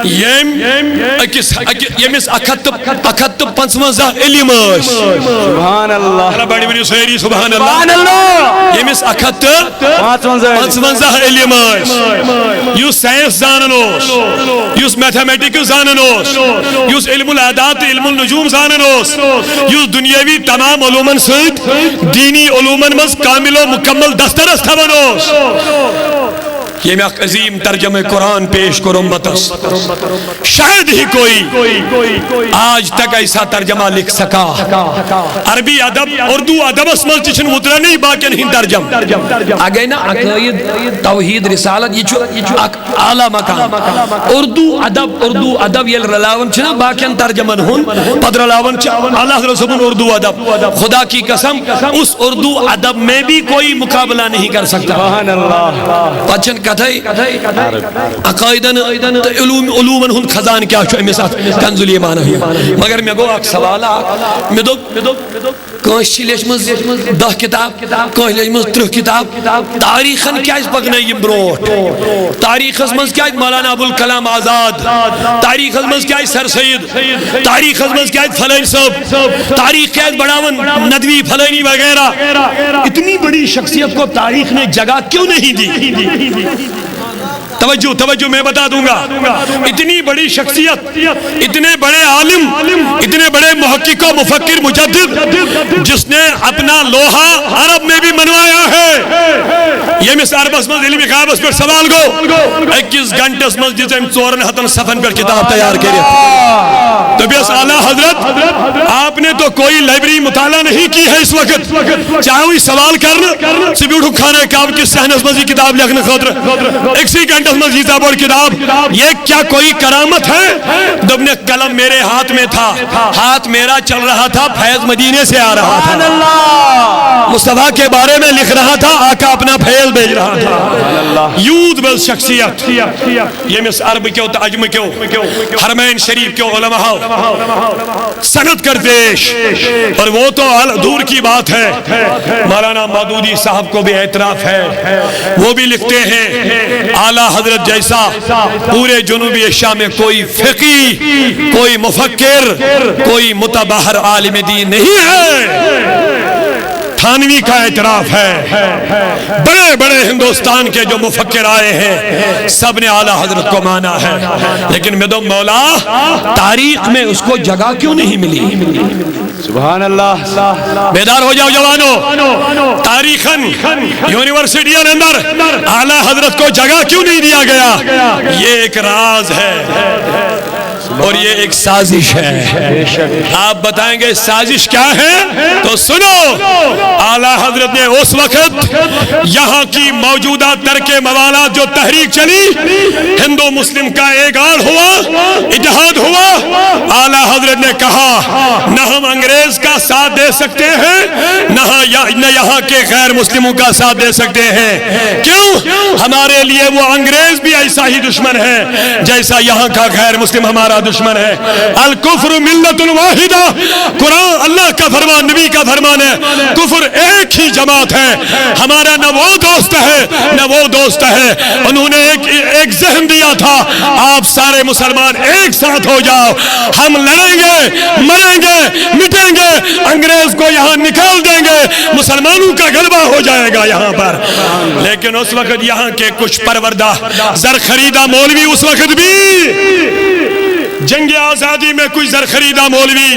ییٚمۍ أکِس، أکِس، ییٚمِس اکھ ہتھ تہٕ، اکھ ہتھ تہٕ پنٛژونٛزاہ علم ٲسۍ۔ سبحان اللہ۔ اللہ بڑی ؤنِو سٲری سبحان اللہ۔ سبحان اللہ۔ ییٚمِس اکھ ہتھ تہٕ پانٛژھ ونزٲہِم۔ پانٛژھ ونزاہ علم ٲسۍ، یُس سائنس زانان اوس، یُس میتھمیٹکس زانان اوس، یُس علم الاعداد تہٕ علم النجوم زانان اوس، یُس دنیاوی تمام علومن سۭتۍ دینی علومن منٛز کامل و مکمل دسترس تھاوان اوس، ییٚمۍ اکھ عظیم ترجمہ قرآن پیش کوٚر امتس۔ شاید ہی کوئی آج تک ایسا ترجمہ لکھ سکا۔ عربی ادب، اردو ادبس منٛز تہِ چھُنہٕ وُترانٕے باقین ہٕنٛدۍ ترجمہٕ۔ اگے نہ عقائد، توحید، رسالت، یہِ چھُ اکھ اعلیٰ مقام۔ اردو ادب، اردو ادب ییٚلہِ رلاوان چھِ نہ باقین ترجمن ہُنٛد، پتہٕ رلاوان چھِ اعلیٰ حضرت صٲبُن اردو ادب۔ خدا کی قسم، اس اردو ادب میں بھی کوئی مقابلہ نہیں کر سکتا۔ سبحان اللہ۔ پتہٕ چھَنہٕ کتھے عقائدن تہٕ علوم، علومن ہُنٛد خزانہٕ کیٛاہ چھُ أمِس اتھ کنز الایمانس منٛز۔ مگر مےٚ گوٚو اکھ سوال اکھ، مےٚ دوٚپ، کٲنٛسہِ چھِ لیچھمٕژ دَہ کِتاب، کٲنٛسہِ لیچھمٕژ تٕرٛہ کِتاب۔ تاریخن کیٛازِ پکنٲے یِم برونٛٹھ؟ تاریخس منٛز کیٛازِ مولانا ابوالکلام آزاد؟ تاریخس منٛز کیٛازِ سر سید؟ تاریخس منٛز کیٛازِ فلٲنۍ صٲب؟ تاریخ کیٛازِ بڑاوان ندوی فلٲنی وغیرہ؟ اتنی بڑی شخصیت کو تاریخ نے جگہ کیوں نہیں دی؟ توجہ، توجہ، میں بتا دوں گا۔ اتنی بڑی شخصیت، اتنے بڑے عالم، اتنے بڑے محقق و مفکر مجدد، جس نے اپنا لوہا عرب میں بھی منوایا ہے۔ ییٚمِس عربس منٛز علم غیبس پٮ۪ٹھ سوال گوٚو، أکِس گھنٹس منٛز دِژ أمۍ ژورن ہتن صفن پٮ۪ٹھ کتاب تیار کٔرِتھ۔ دوٚپیس، اعلیٰ حضرت، آپ نے تو کوئی لائبریری مطالعہ نہیں کی ہے اس وقت، چاہے وۄنۍ سوال کرنہٕ، ژٕ بیوٗٹھُکھ خانہ کعبہ کِس صحنس منٛز یہِ کتاب لیکھنہٕ خٲطرٕ۔ أکسٕے گھنٹس منٛز ییٖژاہ بٔڑ کتاب، یہ کیا کوئی کرامت ہے؟ دوٚپنَکھ، قلم میرے ہاتھ میں تھا، ہاتھ میرا چل رہا تھا، فیض مدینے سے آ رہا تھا۔ سبحان اللہ۔ مصطفیٰ کے بارے میں لکھ رہا تھا، آقا اپنا فیض بھیج رہا تھا۔ سبحان اللہ۔ یوٗت بٔڑ شخصیت، ییٚمِس عربہٕ کیو تہٕ عجمہٕ کیو، حرمین شریف کیو علماء سند کر پیش، اور وہ تو ال-، دور کی بات ہے، مولانا مودودی صاحب کو بھی اعتراف ہے، وہ بھی لکھتے ہیں، اعلیٰ حضرت جیسا پورے جنوبی ایشیا میں کوئی فقی، کوئی مفکر، کوئی متبحر عالم دین نہیں ہے۔ تھانوی کا اعتراف ہے، بڑے بڑے ہندوستان کے جو مفکر آئے ہیں، سب نے اعلیٰ حضرت کو مانا ہے، لیکن میں تو مولا، تاریخ میں اس کو جگہ کیوں نہیں ملی؟ سبحان اللہ۔ بیدار ہو جاؤ جوانو، تاریخن یونیورسٹیاں اندر اعلیٰ حضرت کو جگہ کیوں نہیں دیا گیا؟ یہ ایک راز ہے۔ اور یہ ایک سازش ہے۔ آپ بتائیں گے سازش کیا ہے؟ تو سنو، اعلیٰ حضرت نے اس وقت یہاں کی موجودہ ترک موالات جو تحریک چلی، ہندو مسلم کا ایک آڑ ہوا، اتحاد ہوا، اعلیٰ حضرت نے کہا، نہ ہم انگریز کا ساتھ دے سکتے ہیں، نہ یا-، نہ یہاں کے غیر مسلموں کا ساتھ دے سکتے ہیں۔ کیوں؟ ہمارے لیے وہ انگریز بھی ایسا ہی دشمن ہے جیسا یہاں کا غیر مسلم ہمارا دشمن ہے۔ الکفر ملت واحدہ، قرآن، اللہ کا فرمان، نبی کا فرمان ہے، کفر ایک ہی جماعت ہے۔ ہمارا نہ وہ دوست ہے، نہ وہ دوست ہے۔ انہوں نے ایک، ایک ذہن دیا تھا، آپ سارے مسلمان ایک ساتھ ہو جاؤ، ہم لڑیں گے، مریں گے، مٹیں گے، انگریز کو یہاں نکال دیں گے، مسلمانوں کا غلبہ ہو جائے گا یہاں پر۔ لیکن اس وقت یہاں کے کچھ پروردہ زر خریدہ مولوی اس وقت بھی، جنگ آزادی میں کچھ زر خریدہ مولوی،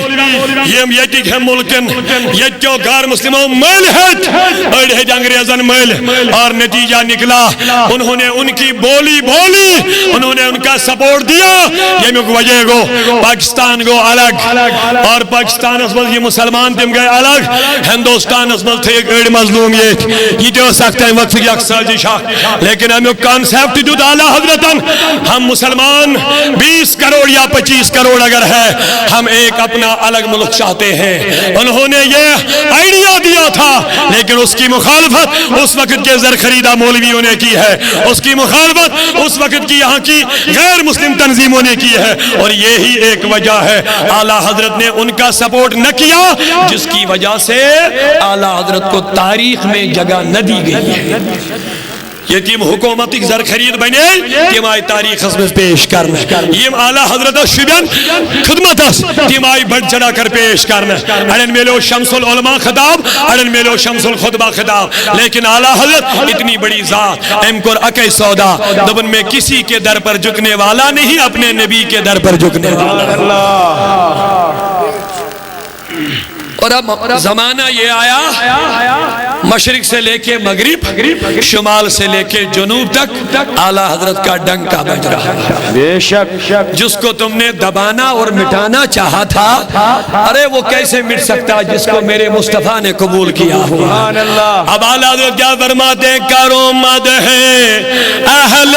یم یتک ہیں ملکن، یتکیو غیر مسلموں مل ہت، اڑ ہت انگریزن مل، اور نتیجہ نکلا، انہوں نے ان کی بولی بولی، انہوں نے ان کا سپورٹ دیا۔ یمیک وجہ گو پاکستان گو الگ، اور پاکستانس منٛز یہ مسلمان تم گئے الگ، ہندوستانس منٛز تھے اڑ مظلوم یہ، یہ تہِ ٲس اکھ تمہِ وقتٕچ اکھ سازش اکھ۔ لیکن امیُک کانسیپٹ دیُت اعلیٰ حضرتن، ہم مسلمان بیس کروڑ یا پچیس کروڑ اگر ہے، ہم ایک اپنا الگ ملک چاہتے ہیں۔ انہوں نے یہ آئیڈیا دیا، تھا، لیکن اس کی مخالفت اس وقت کے زرخریدہ مولویوں نے کی ہے، اس کی مخالفت اس وقت کی یہاں کی غیر مسلم تنظیموں نے کی ہے، اور یہی ایک وجہ ہے اعلیٰ حضرت نے ان کا سپورٹ نہ کیا، جس کی وجہ سے اعلیٰ حضرت کو تاریخ میں جگہ نہ دی گئی ہے۔ یتیم حکومتٕکۍ زرخرید بنے، تِم آیہِ تاریخس منٛز پیش کرنہٕ۔ یِم اعلیٰ حضرتس شُبٮ۪ن خدمتس، تِم آیہِ بڑ چڑھا کر پیش کرنہٕ۔ اڑٮ۪ن میلیو شمس العلماء خطاب، اڑٮ۪ن میلیو شمس الخطبہ خطاب، لیکن اعلیٰ حضرت اتنی بڑی ذات، أمۍ کوٚر اکے سودا، دوٚپُن، میں کسی کے در پر جھکنے والا نہیں، اپنے نبی کے در پر جھکنے والا۔ اور اب زمانہ یہ آیا، مشرق سے لے کے مغرب، شمال سے لے کے جنوب تک اعلیٰ حضرت کا ڈنکا بج رہا ہے۔ بے شک۔ جس کو تم نے دبانا اور مٹانا چاہا تھا، ارے وہ کیسے مٹ سکتا ہے جس کو میرے مصطفیٰ نے قبول کیا ہوا؟ سبحان اللہ۔ اب اعلیٰ حضرت کیا فرماتے ہیں؟ کرو مدح اہل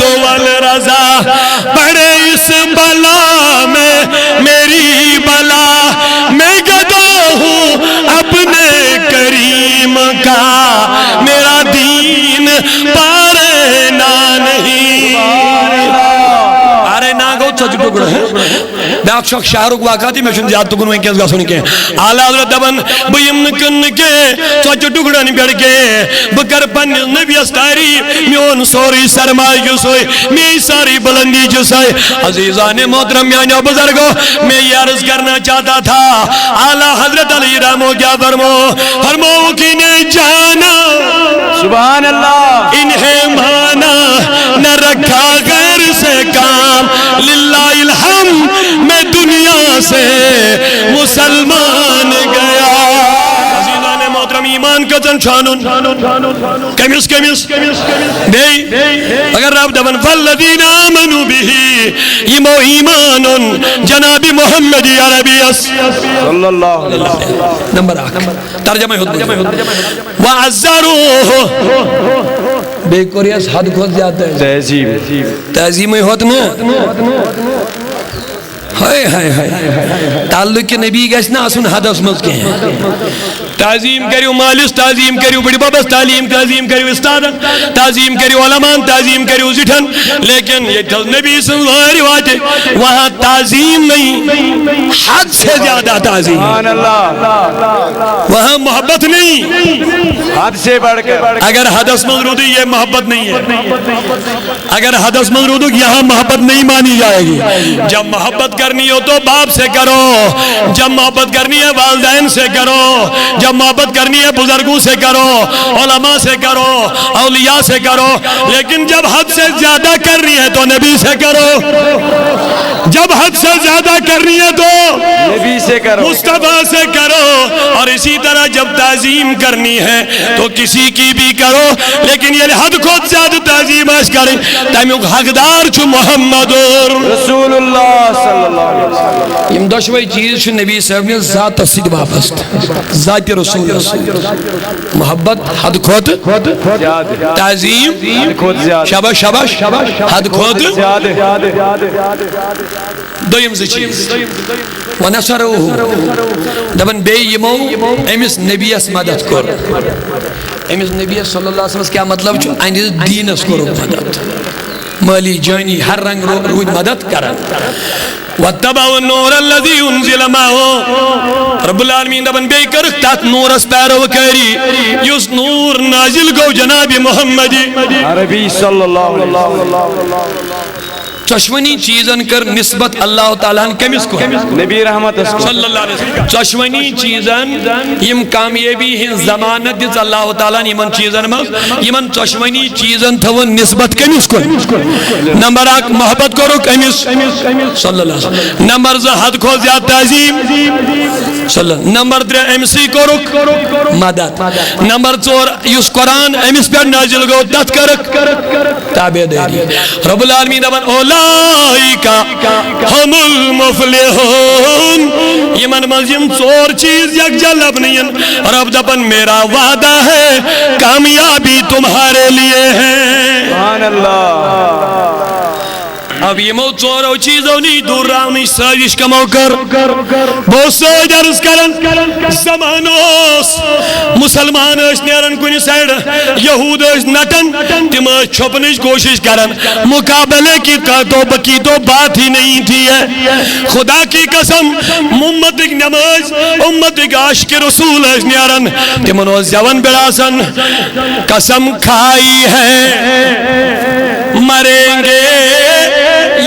دول رضا، پڑے اس بلا میں میری بلا، میں گدا ہوں اپنے کریم کا، میرا دین پارے نہ نہیں۔ پارے نہ گو، ژۄچہِ ٹُکڑٕ۔ بیٛاکھ چھُ اکھ شہرُک واقعہ تہِ، مےٚ چھُنہٕ زیادٕ تُکُن وٕنکیٚنس گژھُن کینٛہہ۔ اعلیٰ حضرت دپان، بہٕ یِمہٕ نہٕ کٕننہٕ کینٛہہ، ژۄچہِ ٹُکڑن پٮ۪ٹھ کینٛہہ۔ بہٕ کرٕ پننِس نبیَس تعریف، میون سورُے سرمایہ چھُ سُے، میٲنۍ سٲرٕے بلندی چھِ سۄے۔ عزیزان محترم، میانیو بزرگو، میں یہ عرض کرنا چاہتا تھا، اعلیٰ حضرت علیہ رحمو کیا فرمو؟ فرمو کہ نے جانا، سبحان اللہ۔ انہیں مانا، نہ رکھا غیر سے کام، للہ الحمد، میں دنیا سے مسلمان گیا۔ عزیزان محترم، ایمان کتن چھانن؟ کمس، کمس؟ بیٚیہِ اگر رب دپان، والذین آمنوا به، یمو ایمان اوٚن جناب محمد عربی یس۔ صلی اللہ علیہ وسلم۔ نمبر اکھ، ترجمہ ہیوٚت بوٗزِو۔ وعزروه۔ بیٚیہِ کوٚر یس حد کھۄتہٕ زیادٕ تعظیم۔ تعظیم۔ تعظیمٕے ہوت نہٕ۔ ہاے، ہاے، ہاے۔ تعلق نبی گژھِ نہٕ آسُن حدس منٛز کینٛہہ۔ تعظیم کٔرِو مٲلِس، تعظیم کٔرِو بٕڈِ بَبَس، تعلیٖم، تعظیم کٔرِو اُستادَن، تعظیم کٔرِو علماءَن، تعظیم کٔرِو زِٹھٮ۪ن، لیکن ییٚتہِ تھٲو نبی سٕنٛز وٲرۍ واتہِ، وہاں تعظیم نہیں، حد سے زیادہ تعظیم۔ سبحان اللہ۔ وہاں محبت نہیں۔ حد سے بڑھ کر۔ اگر حدس منٛز روٗدُے، یہ محبت نہیں ہے۔ اگر حدس منٛز روٗدُکھ، یہاں محبت نہیں مانی جائے گی۔ جب محبت کرنی ہو تو باپ سے کرو، جب محبت کرنی ہے والدین سے کرو، جب محبت کرنی ہے بزرگوں سے کرو، علماء سے کرو، اولیاء سے کرو، لیکن جب حد سے زیادہ کرنی ہے تو نبی سے کرو، جب حد سے زیادہ کرنی ہے تو نبی سے کرو۔ مصطفیٰ سے کرو۔ اور اسی طرح جب تعظیم کرنی ہے تو کسی کی بھی کرو، لیکن ییٚلہِ حد کھۄتہٕ زیادٕ تعظیٖم آسہِ کرٕنۍ، تَمیُک حقدار چھُ محمد۔ رسول اللہ صلی اللہ علیہ وسلم۔ یِم دۄشوے چیٖز چھِ نبی صٲبنِس ذاتس سۭتۍ وابستہٕ، ذاتِ رسولس سۭتۍ۔ محبت حد کھۄتہٕ زیادٕ۔ تعظیٖم۔ حد کھۄتہٕ زیادٕ۔ شاباش، شاباش۔ حد کھۄتہٕ۔ زیادٕ۔ دوٚیِم زٕ چیٖز۔ ونصروہ۔ دپان بیٚیہِ یِمو أمِس نبیَس مدد کوٚر۔ أمِس نبیَس صلی اللہ علیہ وسلمس کیٛاہ مطلب چھُ؟ أہنٛدِس دیٖنَس کوٚرُکھ مدد۔ مٲلی، جٲنی، ہر رنگ رو-، روٗدۍ مدد کران۔ واتبعوا النور الذي انزل معه۔ رب العالمین دپان بیٚیہِ کٔرٕکھ تتھ نوٗرس پیروکٲری، یُس نوٗر نازل گوٚو جناب محمدی۔ عربی صلی اللہ علیہ وسلم۔ ژۄشوٕنی چیٖزن کٔر نسبت اللہ تعالیٰ ہن کٔمِس کُن؟ نبی رحمتس کُن۔ صلی اللہ علیہ وسلم۔ ژۄشوٕنی چیٖزن یِم کامیٲبی ہٕنٛز ضمانت دِژ اللہ تعالیٰ ہن یِمن چیٖزن منٛز، یِمن ژۄشوٕنی چیٖزن تھٲوٕن نسبت کٔمِس کُن؟ نمبر اکھ، محبت کوٚرُکھ أمِس صلی اللہ علیہ وسلم۔ نمبر زٕ، حد کھۄتہٕ زیادٕ تعظیٖم۔ صلی اللہ۔ نمبر ترٛےٚ، أمۍ سٕے کوٚرُکھ مدد۔ نمبر ژور، یُس قرآن أمِس پٮ۪ٹھ نازل گوٚو، تتھ کٔرٕکھ تابعدٲری۔ رب العالمین دپان، اولئک هم المفلحون۔ یِمن منٛز یِم ژور چیٖز یکجا لبنہٕ یِن، رب دپان، میرا وعدہ ہے، کامیابی تمہارے لیے ہے۔ سبحان اللہ۔ اب یِمو ژورو چیٖزو نِش دوٗر راونٕچ سٲزِش کمو کٔر؟ بہٕ اوسُس سۭتۍ عرض کران، زمانہٕ اوس، مسلمان ٲسۍ نیران کُنہِ سایڈٕ، یہوٗد ٲسۍ نٹان، تِم ٲسۍ چھُپنٕچ کوٗشِش کران۔ مقابلے کی کا تو بکی تو بات ہی نہیں تھی ہے۔ خدا کی قسم، امتٕکۍ نمٲز، امتٕکۍ عاشق رسول ٲسۍ نیران، تِمن اوس زٮ۪وَن پٮ۪ٹھ آسان، قسم کھائی ہے مریں گے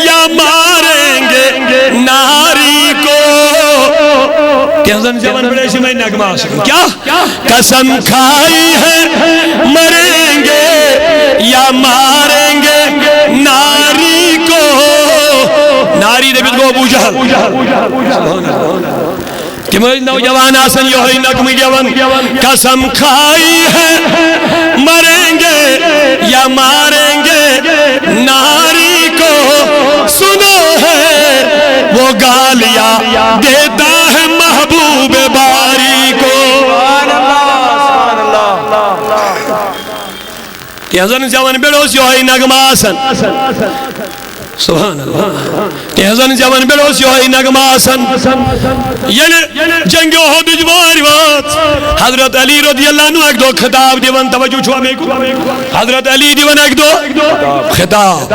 یا ماریں گے ناری کو۔ تِہنٛزن زٮ۪ون پٮ۪ٹھ ٲسۍ یِمے نغمہٕ آسان۔ کیٛاہ؟ قسم کھائی ہے مریں گے یا ماریں گے ناری کو۔ ناری دٔپِتھ گوٚو ابو جہل۔ تِم ٲسۍ نوجوان آسان یِہوٚے نغمہٕ گٮ۪وان، قسم کھائی ہے مریں گے یا ماریں گے ناری کو، سنو ہے وہ گالیاں دیتا ہے محبوب باری کو۔ تِہنٛزن زٮ۪ون پٮ۪ٹھ اوس یِہوٚے نغمہٕ آسان۔ سبحان اللہ۔ تِہنٛزن زٮ۪ون پٮ۪ٹھ اوس یِہوٚے نغمہٕ آسان۔ ییٚلہِ جنگِ احدٕچ وٲرۍ وٲژ، حضرت علی رضی اللہ عنہ اکہِ دۄہ خطاب دِوان، توجہ چھُوا مےٚ کُن؟ حضرت علی دِوان اکہِ دۄہ خطاب۔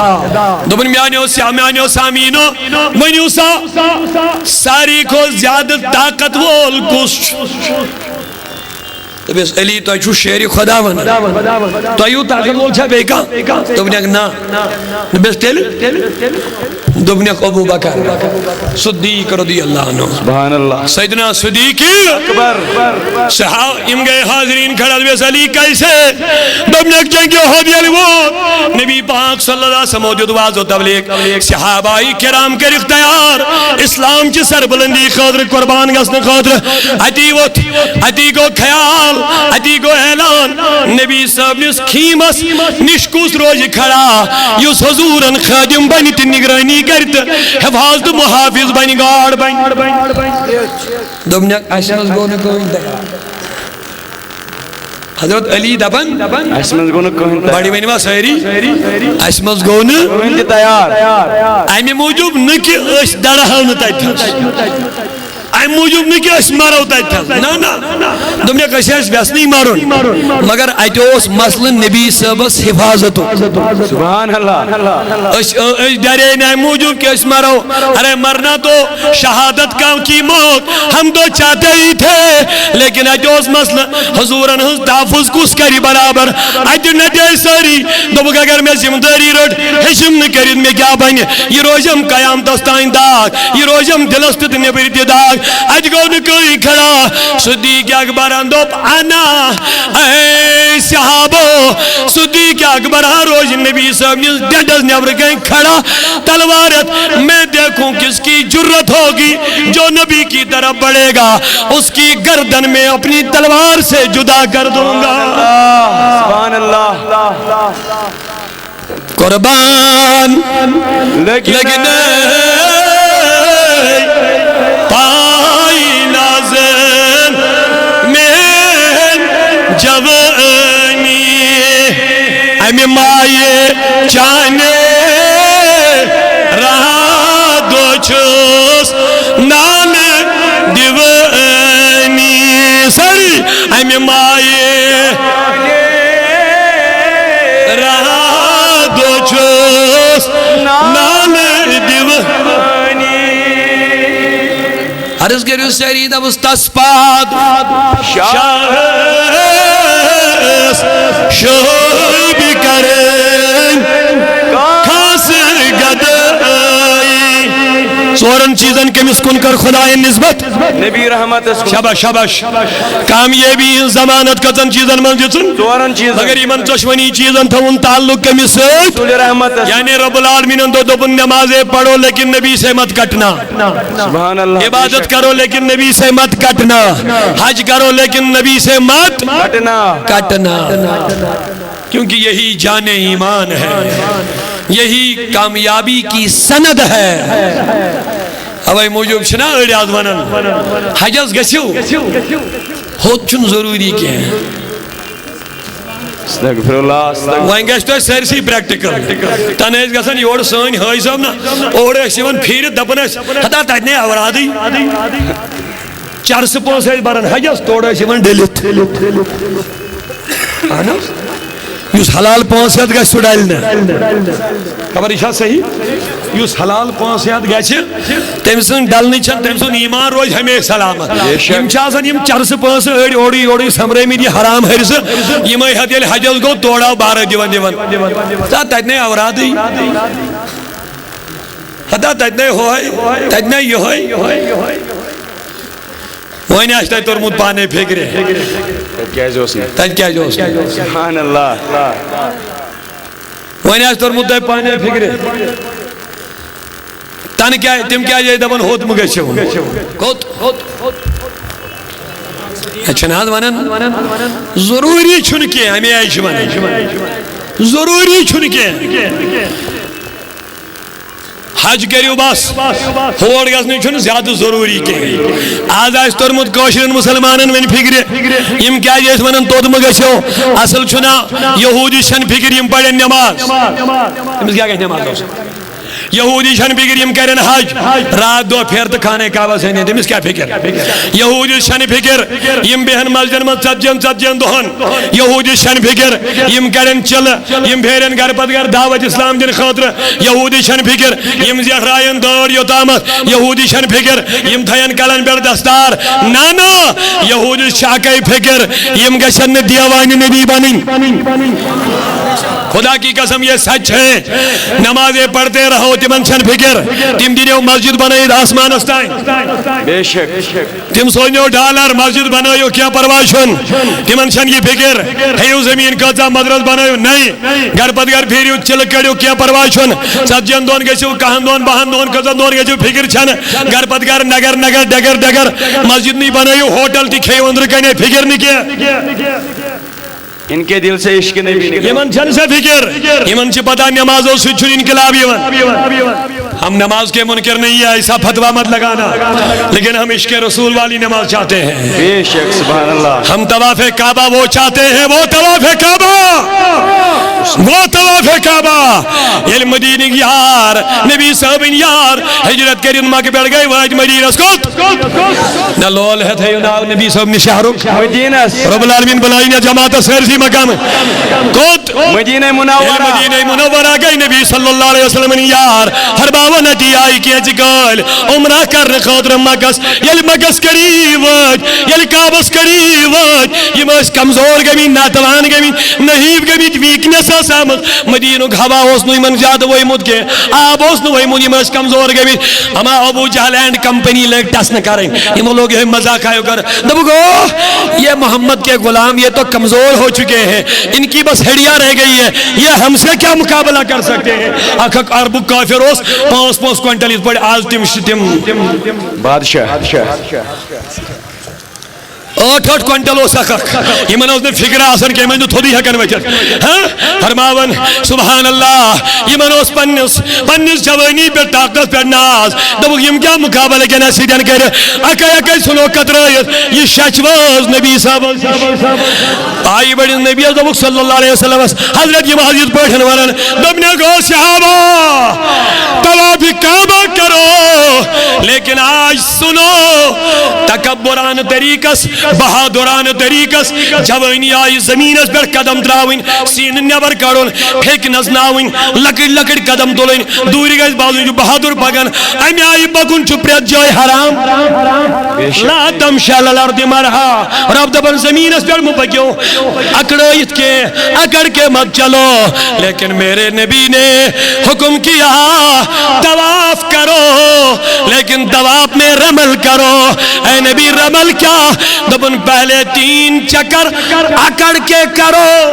دوٚپُن، میانیو سیا-، میانیو سامعیٖنو، ؤنِو سا، ساروی کھۄتہٕ زیادٕ طاقت وول کُس چھُ؟ دوٚپمَس، علی، تۄہہِ چھُو شیرِ خدا وَنان۔ تۄہہِ یوٗت طاقت وول چھا بیٚیہِ کانٛہہ؟ دوٚپنَکھ، نہ۔ دوٚپمَس، تیٚلہِ؟ دوٚپنَکھ، ابو بکر صدیق رضی اللہ عنہ۔ سبحان اللہ۔ سیدنا صدیق اکبر۔ صحا-، یِم گٔے حاضریٖن کھڑا، دوٚپمَس، علی کیسے؟ دوٚپنَکھ، جنگِ احد ییٚلہِ ووت، نبی پاک صلی اللہ علیہ وسلم دیُت وعظ و تبلیغ۔ صحابہ کرام کٔرِکھ تیار اسلام چہِ سربلندی خٲطرٕ، قربان گژھنہٕ خٲطرٕ۔ اتی ووٚتھ، اتی گوٚو خیال، اتی گوٚو اعلان۔ نبی صٲبنِس خیمس نِش کُس روزِ کھڑا، یُس حضوٗرن خٲدِم بنہِ تہٕ نگرٲنی کرِ تہٕ حفاظت محافظ بنہِ، گارڈ بنہِ؟ دوٚپنَکھ، اَسہِ منٛز گوٚو نہٕ کٕہٕنۍ تیار۔ حضرت علی دپان، اَسہِ منٛز گوٚو نہٕ کٕہٕنۍ تیار۔ بڑِ ؤنِو سٲری، اَسہِ منٛز گوٚو نہٕ۔ کٕہٕنۍ تہِ تیار۔ اَمہِ موٗجوٗب نہٕ کہِ أسۍ دَرہو نہٕ تَتہِ تھَس۔ اَمہِ موٗجوٗب نہٕ کہِ أسۍ مَرو تَتہِ تھَس۔ نہ، نہ۔ دوٚپنَکھ، أسۍ ٲسۍ وٮ۪ژھنٕے مَرُن، مگر اَتہِ اوس مسلہٕ نبی صٲبَس حفاظتُک۔ سبحان اللہ۔ أسۍ، أسۍ ڈرے نہٕ اَمہِ موٗجوٗب کہِ أسۍ مَرو۔ ارے مرنا تو شہادت کا کی موت، ہم تو چاہتے ہی تھے، لیکن اتہِ اوس مسلہٕ، حضوٗرن ہٕنٛز تحفظ کُس کرِ برابر؟ اتہِ نٹے سٲری، دوٚپُکھ، اگر مےٚ ذمہٕ دٲری رٔٹ، ہیٚچھِم نہٕ کٔرِتھ، مےٚ کیٛاہ بنہِ؟ یہِ روزٮ۪م قیامتس تام داغ، یہِ روزٮ۪م دِلس تہِ تہٕ نیٚبرۍ تہِ داغ۔ اتہِ گوٚو نہٕ کٕہٕنۍ کھڑا۔ صدیق اکبرن دوٚپ، انا، اے صحابو، صدیق اکبر ہا روزِ نبی صٲبنِس ڈنڈس نیبرٕ کنہِ کھڑا، تلوار ہیٚتھ، میں دیکھوں کس کی جرت ہوگی جو نبی کی طرف بڑھے گا، اس کی گردن میں اپنی تلوار سے جدا کر دوں گا۔ سبحان اللہ۔ قربان لیکن لیکن پائی نازن میں جوانی، امہِ مایہِ چانہِ راتھ دۄہ چھُس نالہٕ دِوٲنی۔ سٲری، امہِ مایہِ راتھ دۄہ چھُس نالہٕ دِوٲنی۔ عرض کٔرِو سٲری، دَپُس تَس پاد شاہس شوبہِ کرٕنۍ خاص گدٲے۔ ژورن چیٖزن کٔمِس کُن کٔر خدایَن نسبت؟ نبی رحمتس کُن۔ شاباش، شاباش۔ کامیٲبی ہٕنٛز ضمانت کٔژن چیٖزن منٛز دِژٕن؟ ژورن چیٖزن۔ مگر یِمن ژۄشوٕنی چیٖزن تھٲوُن تعلق کٔمِس سۭتۍ؟ رسول رحمتس۔ یعنی رب العالمینن دوٚپ، دوٚپُن، نمازے پڑھو لیکن نبی سے مت کٹنا۔ سبحان اللہ۔ عبادت کرو لیکن نبی سے مت کٹنا، حج کرو لیکن نبی سے مت کٹنا۔ کٹنا۔ کیونکہ یہی جان ایمان ہے، یہی کامیابی کی سند ہے۔ اوے موٗجوٗب چھِنہ أڑۍ آز ونان، حجس گژھِو، ہوٚت چھُنہٕ ضروٗری کینٛہہ۔ استغفر اللہ، استغفر۔ وۄنۍ گژھِ تۄہہِ سٲرسٕے پریکٹیکل۔ تَنہٕ ٲسۍ گژھان یورٕ سٲنۍ حٲج صٲب نہ، اورٕ ٲسۍ یِوان پھیٖرِتھ، دَپان ٲسۍ، "ہتا تَتہِ نے اورادٕے۔" چرسہٕ پونٛسہٕ ٲسۍ بَران حجس، تورٕ ٲسۍ یِوان ڈٔلِتھ۔ اہن حظ۔ یُس حلال پونٛسہٕ ہٮ۪تھ گژھِ، سُہ ڈَلہِ نہٕ۔ خبر یہِ چھا صحیح؟ یُس حلال پونٛسہٕ ہٮ۪تھ گژھِ، تٔمۍ سٕنٛز ڈلنٕچ چھنہٕ، تٔمۍ سُنٛد ایمان روزِ ہمیشہِ سلامت۔ بے شک۔ یِم چھِ آسان یِم چرسہٕ پونٛسہٕ أڑۍ اورٕ یورٕ سۄمبرٲومٕتۍ، یہِ حرام ہرزٕ، یِمے ہٮ۪تھ ییٚلہِ حجس گوٚو، تورٕ آو بارٕ دِوان دِوان۔ ہتا تتہِ نے اورادٕے، ہتا تتہِ نے ہۄہے، تتہِ نے یۄہے۔ وۄنۍ آسہِ تۄہہِ توٚرمُت پانے فِکرِ۔ تتہِ کیازِ اوس نہٕ؟ تتہِ کیازِ اوس نہٕ؟ سبحان اللہ۔ وۄنۍ آسہِ توٚرمُت تۄہہِ پانے فِکرِ۔ تَنہٕ کیٛاہ، تِم کیٛازِ ٲسۍ دَپان، "ہوٚت مہٕ گٔژھِو"؟ کوٚت؟ اَتہِ چھِنہٕ حظ وَنان، ضروٗری چھُنہٕ کینٛہہ، اَمے آیہِ چھِ وَنان۔ ضروٗری چھُنہٕ کینٛہہ۔ حج کٔرِو بس، ہور گژھنٕچ چھُنہٕ زیادٕ ضروٗری کینٛہہ۔ آز آسہِ توٚرمُت کٲشرٮ۪ن مُسلمانن وۄنۍ فِکرِ، یِم کیٛازِ ٲسۍ وَنان، "توٚت مہٕ گٔژھِو"؟ اَصٕل چھُنہ یہوٗدِس چھَنہٕ فِکِر، یِم پَرن نٮ۪ماز۔ أمِس کیٛاہ گژھِ نٮ۪ماز روزُن؟ یہوٗدی چھَنہٕ فِکِر، یِم کَرن حج، راتھ دۄہ پھیرٕ تہٕ خانہ کعبَس أنٛدۍ أنٛدۍ، أمِس کیٛاہ فِکِر؟ یہوٗدی چھَنہٕ فِکِر، یِم بیٚہن مسجدن منٛز ژتجی ہن ژتجی ہن دۄہن۔ یہوٗدی چھَنہٕ فِکِر، یِم کَرن چِلہٕ، یِم پھیرن گرٕ پتہٕ گرٕ دعوت اسلام دِنہٕ خٲطرٕ۔ یہوٗدی چھَنہٕ فِکِر، یِم زیٹھراین دٲر یوٚتامَتھ۔ یہوٗدی چھَنہٕ فِکِر، یِم تھاین کلن پٮ۪ٹھ دستار۔ نہ، نہ، یہوٗدی چھِ اَکٕے فِکِر، یِم گژھن نہٕ دیوانہِ نبی بنٕنۍ۔ خدا کی قسم، یہ سچ ہے۔ نمازیں پڑھتے رہو، تِمن چھَنہٕ فِکِر۔ تِم دِنو مسجد بنٲیِتھ آسمانس تام۔ بے شک۔ تِم سوزنو ڈالر، مسجد بنٲیِو، کینٛہہ پرواے چھُنہٕ۔ تِمن چھَنہٕ یہِ فِکِر، ہیٚیِو زٔمیٖن کۭژاہ، مدرس بنٲیِو، نَے۔ گرٕ پتہٕ گرٕ پھیٖرِو، چِلہٕ کٔڑِو، کینٛہہ پرواے چھُنہٕ۔ ژتجی ہن دۄہن گٔژھِو، کہن دۄہن، بہن دۄہن، کٔژن دۄہن گٔژھِو، فِکِر چھَنہٕ۔ گرٕ پتہٕ گرٕ، نگر نگر، ڈگر ڈگر، مسجد نٕے بنٲیِو، ہوٹل تہِ کھیٚیِو أنٛدرٕ کنے، فِکِر نہٕ کینٛہہ۔ ان کے دل سے عشق نبی نکلا۔ یِمن چھَنہٕ سۄ فِکِر، یِمن چھِ پتہ نمازو سۭتۍ چھُنہٕ انقلاب یِوان۔ ہم نماز کے منکر نہیں ہے، ایسا فتویٰ مت لگانا، لیکن ہم عشق رسول والی نماز چاہتے ہیں۔ بے شک، سبحان اللہ۔ ہم طواف کعبہ وہ چاہتے ہیں، وہ طواف کعبہ، وہ طواف کعبہ۔ ییٚلہِ مدیٖنٕکۍ یار، نبی صٲبٕنۍ یار، ہجرت کٔرِتھ مکہ پٮ۪ٹھ گٔے، وٲتۍ مدیٖنس کوٚت؟ نہ لول ہٮ۪تھ ہیٚیِو ناو نبی صٲب نِش شہرُک۔ مدیٖنس۔ رب العالمین بناوِن یَتھ جماعتس سٲرسٕے مقام۔ کوٚت؟ مدینہ منورہ۔ ییٚلہِ مدینہ منورہ گٔے، نبی صلی اللہ علیہ وسلم یار، فرماوان، اتی آیہِ کینٛژِ کٲلۍ عمرہ کرنہٕ خٲطرٕ مکس۔ ییٚلہِ مکس قریب وٲتۍ، ییٚلہِ کعبس قریب وٲتۍ، یِم ٲسۍ کمزور گٔمٕتۍ، ناتوان گٔمٕتۍ، نحیف گٔمٕتۍ، weakness ٲس آمٕژ۔ مدینُک ہوا اوس نہٕ یِمن زیادٕ ووٚیمُت کینٛہہ، آب اوس نہٕ ووٚیمُت، یِم ٲسۍ کمزور گٔمٕتۍ۔ اما ابو جہل and company لٲگۍ ٹس نہٕ کرٕنۍ۔ یِمو لوگ یِہوٚے مذاق ہیوٗ کرُن۔ دوٚپُکھ، "اوہ، یہ محمد کے غلام، یہ تو کمزور ہو چکے ہیں، ان کی بس ہڈیاں رہ گئی ہیں، یہ ہم سے کیا مقابلہ کر سکتے ہیں؟" اکھ اکھ عربُک کافر اوس پانٛژھ پانٛژھ کوینٹل، یِتھ پٲٹھۍ آز تِم چھِ تِم۔ بادشاہ۔ ٲٹھ ٲٹھ کوینٹل اوس اکھ اکھ۔ یِمن اوس نہٕ فِکرِ آسان کینٛہہ، یِم ٲسۍ نہٕ تھوٚدُے ہٮ۪کان ؤتھِتھ۔ ہاں؟ فرماوان، سبحان اللہ، یِمن اوس پننِس، پننِس جوٲنی پٮ۪ٹھ، طاقتس پٮ۪ٹھ ناز۔ دوٚپُکھ، یِم کیٛاہ مُقابلہٕ کٮ۪ن اَسہِ سۭتۍ کَرِ؟ اَکے اَکے ژھٕنو کترٲیِتھ۔ یہِ شچھ وٲژ نبی صٲبس۔ آیہِ بٔڑِس نبیَس، دوٚپُکھ صلی اللہ علیہ وسلمس، حضرت، یِم حض یِتھ پٲٹھۍ وَنان، دوٚپنَکھ، او صحابہ، طواف کعبہ کرو، لیکن آج سنو، تکبرانہ طریقس، بہادرانہ طریقس، جوٲنی آیہِ زمینس پٮ۪ٹھ قدم ترٛاوٕنۍ، سیٖنہٕ نٮ۪بر کڑُن، پھیٚکۍ نژناوٕنۍ، لۄکٕٹۍ لۄکٕٹۍ قدم تُلٕنۍ، دوٗرِ گژھِ باسُن، یہِ چھُ بہادُر پکان۔ امہِ آیہِ پکُن چھُ پرٛٮ۪تھ جایہِ حرام۔ بے شک۔ لا تمشی علی الارض مرحا۔ رب دپان، زمینس پٮ۪ٹھ مہ پٔکِو اکڑٲیِتھ کینٛہہ، اکڑ کے مت چلو۔ لیکن میرے نبی نے حکم کیا، طواف کرو، لیکن طواف میں رمل کرو۔ اے نبی، رمل کیا؟ دپان، پہلے تین چکر اکڑ کے کرو۔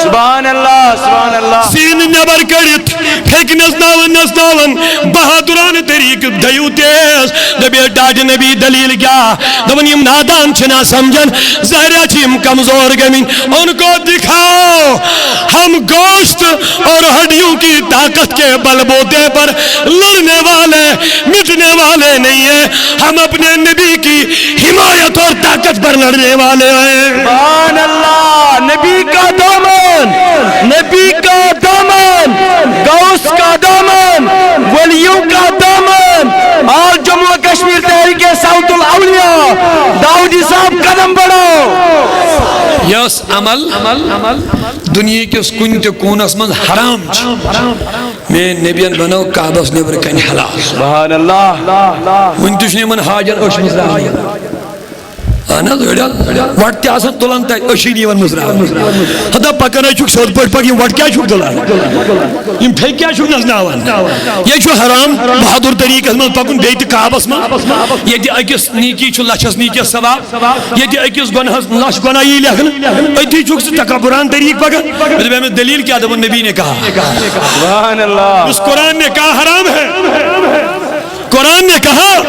سبحان اللہ، سبحان اللہ۔ سیٖنہٕ نٮ۪بر کٔڑِتھ، پھیٚکۍ نژناوان نژناوان، بہادرانہٕ طریقہٕ دٔیِو تیز۔ دٔپِو، ٹاٹھہِ نبی، دلیل کیا؟ دپان، یِم نادان چھِنہ سمجھان، ظاہرہ چھِ یِم کمزور گٔمٕتۍ۔ ان کو دکھاؤ، ہم گوشت اور ہڈیوں کی طاقت کے بل بوتے پر لڑنے والے، مٹنے والے نہیں ہیں۔ ہم اپنے نبی کی حمایت اور طاقت پر لڑنے والے ہیں۔ سبحان اللہ، نبی کا دامن۔ الاولیاء داؤدی صاحب قدم بڑھاؤ۔ یۄس عمل دُنیہٕ کِس کُنہِ تہِ کوٗنس منٛز حرام چھِ، میٲنۍ نبین بنٲو کعبس نیبرٕ کنہِ حلال۔ سبحان اللہ۔ وُنہِ تہِ چھُنہٕ یِمن حاجن أچھ مٕژراونٕے۔ اہن حظ، أڑۍ حظ وۄٹہٕ تہِ آسان تُلان تتہِ، أچھی نہٕ یِوان مٕژراونہٕ۔ ہتا پکان حظ چھُکھ سیوٚد پٲٹھۍ پکھ، یِم وۄٹہٕ کیٛازِ چھُکھ تُلان؟ یِم پھیٚکۍ کیٛازِ چھُکھ نژناوان؟ یہِ چھُ حرام بہادُر طریٖقس منٛز پکُن، بیٚیہِ تہِ کعبس منٛز، ییٚتہِ أکِس نیکی چھُ لچھس نیکیس ثواب، ییٚتہِ أکِس گۄنہس لچھ گۄناہ یی لیکھنہٕ، أتی چھُکھ ژٕ تکبران طریٖقہٕ پکان۔ مےٚ دوٚپ، أمِس دٔلیٖل کیٛاہ؟ دوٚپُن، نبی نے کہا۔ سبحان اللہ۔ اس قرآن نے کہا حرام ہے، قرآن نے کہا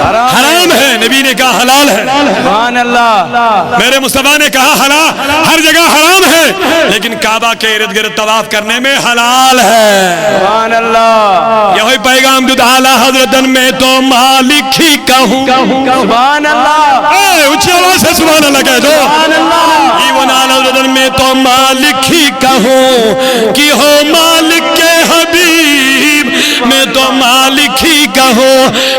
حرام ہے، نبی نے کہا حلال ہے۔ سبحان اللہ۔ میرے مصطفیٰ نے کہا حلال، ہر جگہ حرام ہے، لیکن کعبہ کے ارد گرد طواف کرنے میں حلال ہے۔ سبحان اللہ۔ یہی پیغام دیُت اعلیٰ حضرتن، میں تو مالک ہی کہوں۔ سبحان اللہ۔ اے، اونچی آواز سے سبحان اللہ کہہ دو۔ سبحان اللہ۔ یہ وہ نعرہ حضرت میں تو مالک ہی کہوں کہ ہو مالک کے حبیب، میں تو مالک ہی کہوں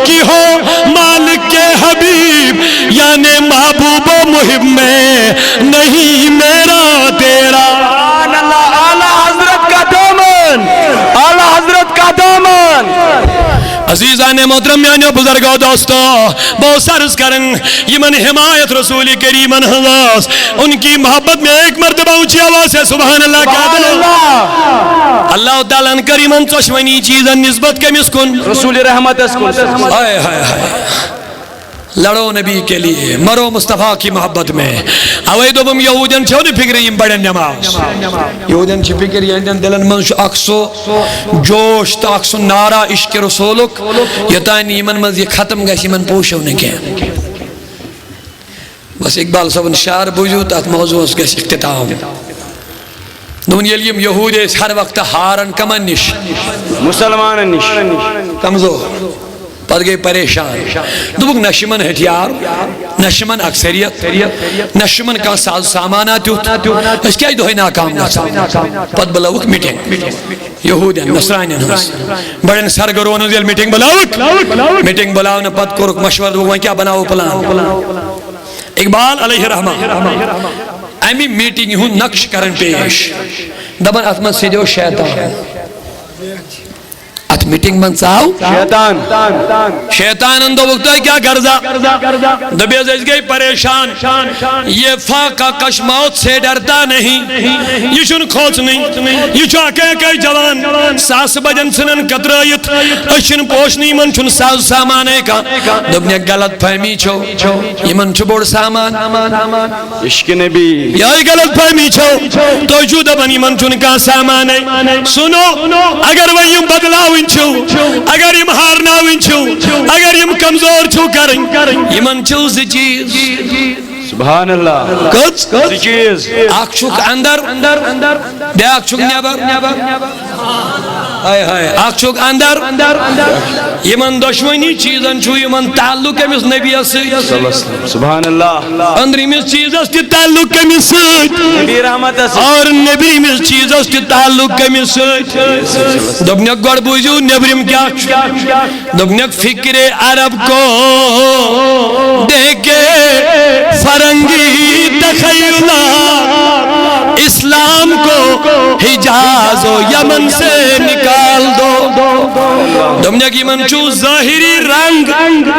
کہ ہو مالک کے حبیب، یعنی محبوب و محب میں نہیں میرا تیرا۔ سبحان اللہ، اعلیٰ حضرت کا دامن، اعلیٰ حضرت کا دامن۔ عزیزان محترم، میانیو بزرگو دوستو، بہٕ اوسُس عرض کران، یِمن حمایت رسول کریمن ہٕنٛز ٲس، ان کی محبت میں ایک مرتبہ اونچی آواز سے سبحان اللہ کہہ دو۔ سبحان اللہ۔ اللہ تعالیٰ ہن کٔر یِمن ژۄشوٕنی چیٖزن نسبت کٔمِس کُن؟ رسول رحمتس کُن۔ ہائے، ہائے، ہائے۔ لڑو نبی کے لیے، مرو مصطفیٰ کی محبت میں۔ اوے دوٚپُم، یہودین چھو نہٕ فکرِ یِم بڑن نماز۔ یہودین چھِ فکر، یہندٮ۪ن دلن منٛز چھُ اکھ سُہ جوش تہٕ اکھ سُہ نعرہ عشق رسولُک، یوٚتام نہٕ یِمن منٛز یہِ ختم گژھِ، یِمن پوشو نہٕ کینٛہہ۔ بس اقبال صٲبن شعر بوٗزِو، تتھ موضوعس گژھِ اختتام۔ دوٚپُن، ییٚلہِ یِم یہوٗدۍ ٲسۍ ہر وقتہٕ ہاران کمن نِش؟ مسلمانن نِش۔ کمزور۔ پتہٕ گٔے پریشان۔ دوٚپُکھ، نہ چھِ یِمن ہتھیار، نہ چھِ یِمن اکثریت، نہ چھِ یِمن کانٛہہ ساز سامانہ تیُتھ۔ أسۍ کیٛازِ دۄہے ناکام گژھو؟ پتہٕ بُلٲوٕکھ میٖٹِنٛگ۔ یہوٗدٮ۪ن، نصرانٮ۪ن ہٕنٛز، بڑٮ۪ن سرگرون ہٕنٛز ییٚلہِ میٖٹِنٛگ بُلاوٕکھ، میٖٹِنٛگ بُلاونہٕ پتہٕ کوٚرُکھ مشورٕ، دوٚپُکھ، وۄنۍ کیٛاہ بناوو پلان؟ اقبال علیہ رحمہ امہِ میٖٹِنٛگہِ ہُنٛد نقشہٕ کران پیش، دپان، اتھ منٛز سیٚدیو شیطان۔ اتھ میٖٹِنٛگ منٛز ژاو شیطان۔ شیطانن دوٚپُکھ، تۄہہِ کیٛاہ غرضا؟ دوٚپیس، أسۍ گٔے پریشان۔ یہ فاقہ کش موت سے ڈرتا نہیں۔ یہ چھُنہٕ کھوژنٕے۔ یہ چھُ اکے اکے جوان۔ ساسہٕ بجن ژھٕنن کترٲیِتھ۔ أسۍ چھِنہٕ پوشنٕے، یِمن چھُنہٕ ساز سامانے کانٛہہ۔ دوٚپنکھ، غلط فہمی چھو۔ یِمن چھُ بوٚڑ سامان۔ عشق نبی۔ یہے غلط فہمی چھو۔ تُہۍ چھِو دپان یِمن چھُنہٕ کانٛہہ سامانے۔ سُنو، اگر وۄنۍ یِم بدلاوٕنۍ چھِو، اگر یِم ہارناوٕنۍ چھِو، اگر یِم کمزور چھِو کرٕنۍ، یِمن چھِو زٕ چیٖز۔ سبحان اللہ۔ کٔژ؟ زٕ چیٖز۔ اکھ چھُکھ اندر، بیاکھ چھُکھ نٮ۪بر۔ ہاے ہاے، اکھ چھُکھ اندر۔ یِمن دۄشوٕنی چیٖزن چھُ یِمن تعلق أمِس نبیَس سۭتۍ۔ سبحان اللہ۔ أنٛدرِمِس چیٖزس تہِ تعلق کٔمِس سۭتۍ؟ نبی رحمتس سۭتۍ۔ اور نیٚبرِمِس چیٖزس تہِ تعلق کٔمِس سۭتۍ؟ دوٚپنکھ، گۄڈٕ بوٗزِو نیٚبرِم کیٛاہ چھُ۔ دوٚپنکھ، فکر عرب کو دے کے فرنگی تخیلات، اسلام کو حجاز و یمن سے نکال دو۔ دوٚپنکھ، یِمن چھُ ظٲہری رنگ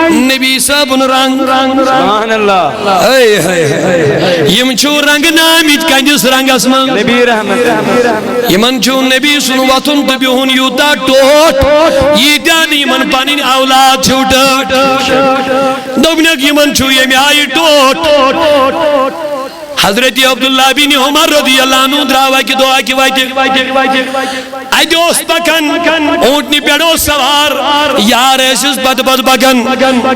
نبی صٲبُن رنگ۔ سبحان اللہ۔ ہے، ہے، ہے۔ یِم چھِو رنگہٕ نٲومٕتۍ کَنِس رنگس منٛز۔ نبی رحمت۔ یِمن چھُ نبی سُنٛد وۄتھُن تہٕ بِہُن یوٗتاہ ٹوٹھ، ییٖتیٛاہ نہٕ یِمن پنٕنۍ اولاد چھِو ٹٲٹھ۔ دوٚپنکھ، یِمن چھُ ییٚمہِ آیہِ ٹوٹھ۔ حضرت عبداللہ بن عمر رضی اللہ عنہ درٛاو اکہِ دۄہ اکہِ وتہِ۔ اتہِ اوس پکان، اوٗنٹنہِ پٮ۪ٹھ اوس سوار، یار ٲسِس پتہٕ پتہٕ پکان۔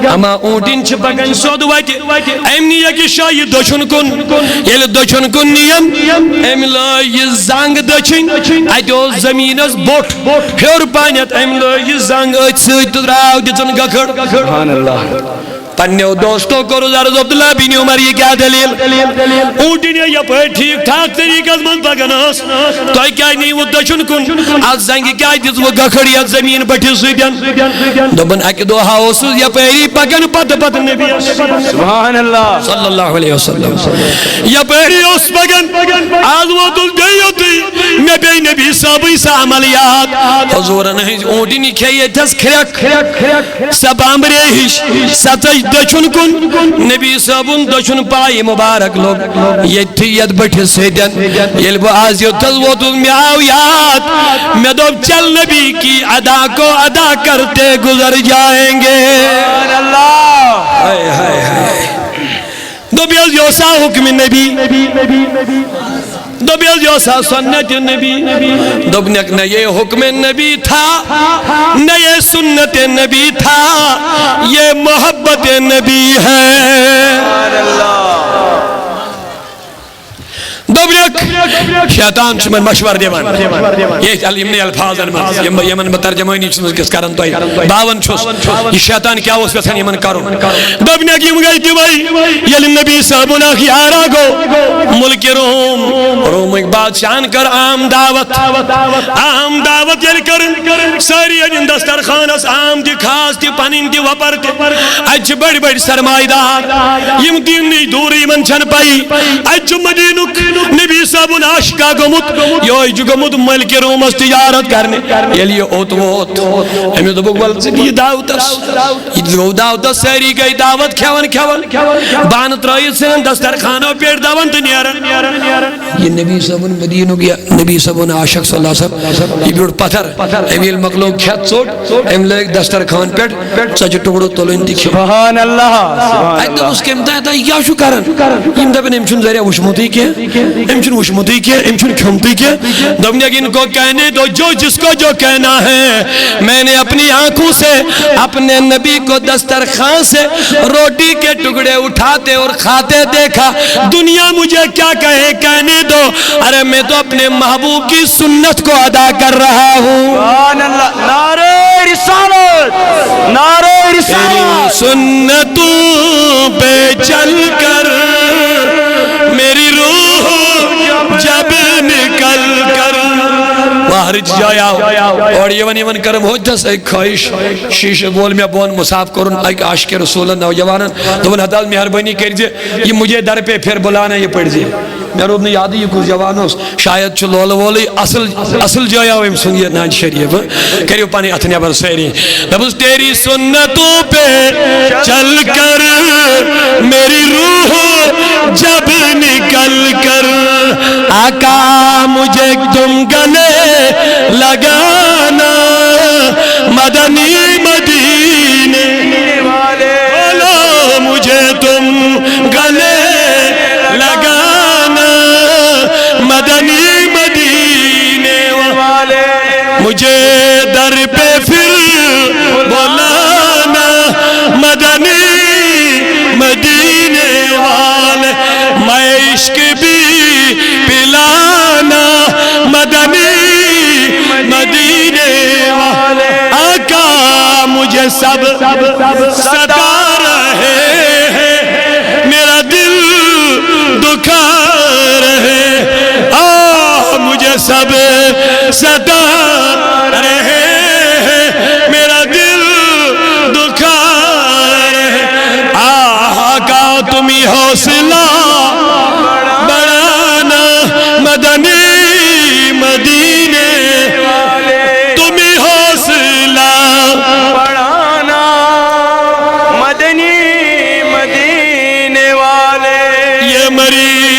اما اوٗنٹِنۍ چھِ پکان سیوٚد وتہِ۔ أمۍ نی أکِس جایہِ دٔچھُن کُن۔ ییٚلہِ دٔچھُن کُن نِیم، أمۍ لٲج یہِ زنٛگ دٔچھِنۍ۔ اتہِ اوس زٔمیٖنس بوٚٹھ، ہیوٚر پہنتھ۔ أمۍ لٲج یہِ زنٛگ أتھۍ سۭتۍ تہٕ درٛاو دِژٕن گٔکھٕڑ۔ سبحان اللہ۔ پننیو دوستو کوٚرُس عرض، عبداللہ بن عمر، یہِ کیٛاہ دٔلیٖل؟ اوٗنٛٹِنۍ یپٲرۍ ٹھیٖک ٹھاک طریٖقس منٛز پکان ٲس، تۄہہِ کیٛازِ نیٖوٕ دٔچھُن کُن؟ اتھ زنٛگہِ کیٛازِ دِژوٕ گٔکھٕڑ یتھ زٔمیٖن بٔٹھِس سۭتۍ؟ دوٚپُن، اکہِ دۄہ ہا اوسُس یپٲری پکان پتہٕ پتہٕ نبی۔ سبحان اللہ۔ صلی اللہ علیہ وسلم۔ یپٲری اوس پکان، از ووتُس بیٚیہِ یوٚتُے، مےٚ پیٚیہِ نبی صٲبٕے سۄ عملیات۔ حضوٗرن ہٕنٛز اوٗنٛٹِنۍ کھیٚیہِ ییٚتھس کھرٛٮ۪کھ۔ سۄ بامبرے ہِش، سۄ ژٔج دٔچھُن کُن۔ نبی صٲبُن دٔچھُن پایہِ مُبارک لوٚگ ییٚتھی یَتھ بٔٹھِس سۭتۍ۔ ییٚلہِ بہٕ آز یوٚتَس ووتُس، مےٚ آو یاد، مےٚ دوٚپ، "چل نبی کی ادا کو ادا کرتے گزر جائیں گے۔" سبحان اللہ۔ ہائے، ہائے، ہائے۔ دوٚپ، یہِ حظ، یہِ اوسا حُکمِ نبی؟ دوٚپیس، یہِ اوسا سنت نبی؟ دوٚپنکھ، نہ یہ حکم نبی تھا، نہ یہ سنت نبی تھا، یہ محبت نبی ہے۔ دوٚپنکھ، شیطان چھُ یِمن مشور دِوان، ییٚتھۍ ال-، یِمنٕے الفاظن منٛز، یِم، یِمن بہٕ ترجمٲنی چھُس وٕنکیٚس کران تۄہہِ باوان چھُس، یہِ شیطان کیٛاہ اوس یژھان یِمن کرُن۔ دوٚپنکھ، یِم گٔے تِمے، ییٚلہِ نبی صٲبُن اکھ یارا گوٚو مُلکِ روم، رومٕکۍ بادشاہن کٔر عام دعوت۔ عام دعوت ییٚلہِ کٔرٕن، سٲری أنِن دسترخوانس، عام تہِ خاص تہِ پنٕنۍ تہِ وۄپر تہِ۔ اتہِ چھِ بٔڑۍ بٔڑۍ سرمایہ دار، یِم دیٖنٕچ دوٗرٕ، یِمن چھنہٕ پیی۔ اتہِ چھُ مدیٖنُک نبی صٲبُن عاشقہ گوٚمُت، یہوے چھُ گوٚمُت مُلکِ رومس تجارت کرنہِ۔ ییٚلہِ یہِ اوٚت ووت، أمِس دوٚپُکھ، "ول ژٕ یہِ دعوتس۔" یہِ گوٚو دعوتس، سٲری گٔے دعوت کھٮ۪وان کھٮ۪وان، بانہٕ ترٲیِتھ ژھٕنان دسترخانو پٮ۪ٹھ دَوان تہٕ نیران۔ یہِ نبی صٲبُن مدیٖنُک، یہِ نبی صٲبُن عاشق صلی اللہ علیہ وسلم، یہِ بیوٗٹھ پتھر۔ أمۍ ییٚلہِ مۄکلوو کھٮ۪تھ ژوٚٹ، أمۍ لٲگۍ دسترخوان پٮ۪ٹھ ژۄچہِ ٹُکڑٕ تُلٕنۍ تہٕ کھیوٚن۔ سبحان اللہ، سبحان اَتہِ اللہ۔ دوٚپُس، "کٔمۍ تام تۄہہِ کیٛاہ چھُو کران؟" یِم دَپن، "أمۍ چھُنہٕ زَریا وٕچھمُتٕے کینٛہہ، أمۍ چھُنہٕ وٕچھمُتٕے کینٛہہ، أمۍ چھُنہٕ کھیوٚمتُے کینٛہہ۔" دوٚپنَکھ، "ان کو کہنے دو جو جس کو جو کہنا ہے۔" میں نے اپنی آنکھوں سے اپنے نبی کو دسترخوان سے روٹی کے ٹکڑے اٹھاتے اور کھاتے دیکھا۔ دنیا مجھے کیا کہے، کہنے دو، ارے میں تو اپنے محبوب کی سنت کو ادا کر رہا ہوں۔ سبحان اللہ۔ نعرہ رسالت، نعرہ رسالت۔ تیری سنتوں پہ چل کر میری روح جب نکل کر۔ واہ، ہر جایا اور یِوان یِوان کٔرٕم ہوٚتھس أکۍ خٲہِش، شیٖشہٕ وول مےٚ بۄن، مُصاف کوٚرُن أکۍ عاشقِ رسوٗلن نوجوانن، دوٚپُن، "ہتہٕ حظ مہربٲنی کٔرۍزِ، یہِ مجھے در پہ پھر بُلانا یہِ پٔرۍزِ۔" مےٚ روٗد نہٕ یادٕے یہِ کُس جوان اوس، شاید چھُ لولہٕ وولٕے، اصل، اصل جاے آو أمۍ سُنٛد یہِ نانہِ شریٖف۔ کٔرِو پنٕنۍ اَتھٕ نٮ۪بر سٲری۔ دوٚپُس، تیری سنتوں پہ چل کر میری روح جب نکل کر، آقا مجھے تم گلے لگانا، مدنی مدینے والے۔ بولو، مجھے تم گلے لگانا، مدنی مدینے والے۔ مجھے در پہ پھر بلانا، مدنی مدینے والے۔ میں عشق بھی پلانا، مدنی مدینے والے۔ آقا مجھے سب ستا رہے ہیں، میرا دل دکھا رہے۔ آہ، مجھے سب ستا رہے ہیں، میرا دل دکھا رہے۔ آہ، آقا تم ہی حوصلہ بڑھانا، مدنی مدینے والے۔ تم ہی حوصلہ بڑھانا، مدنی مدینے والے۔ یہ مریض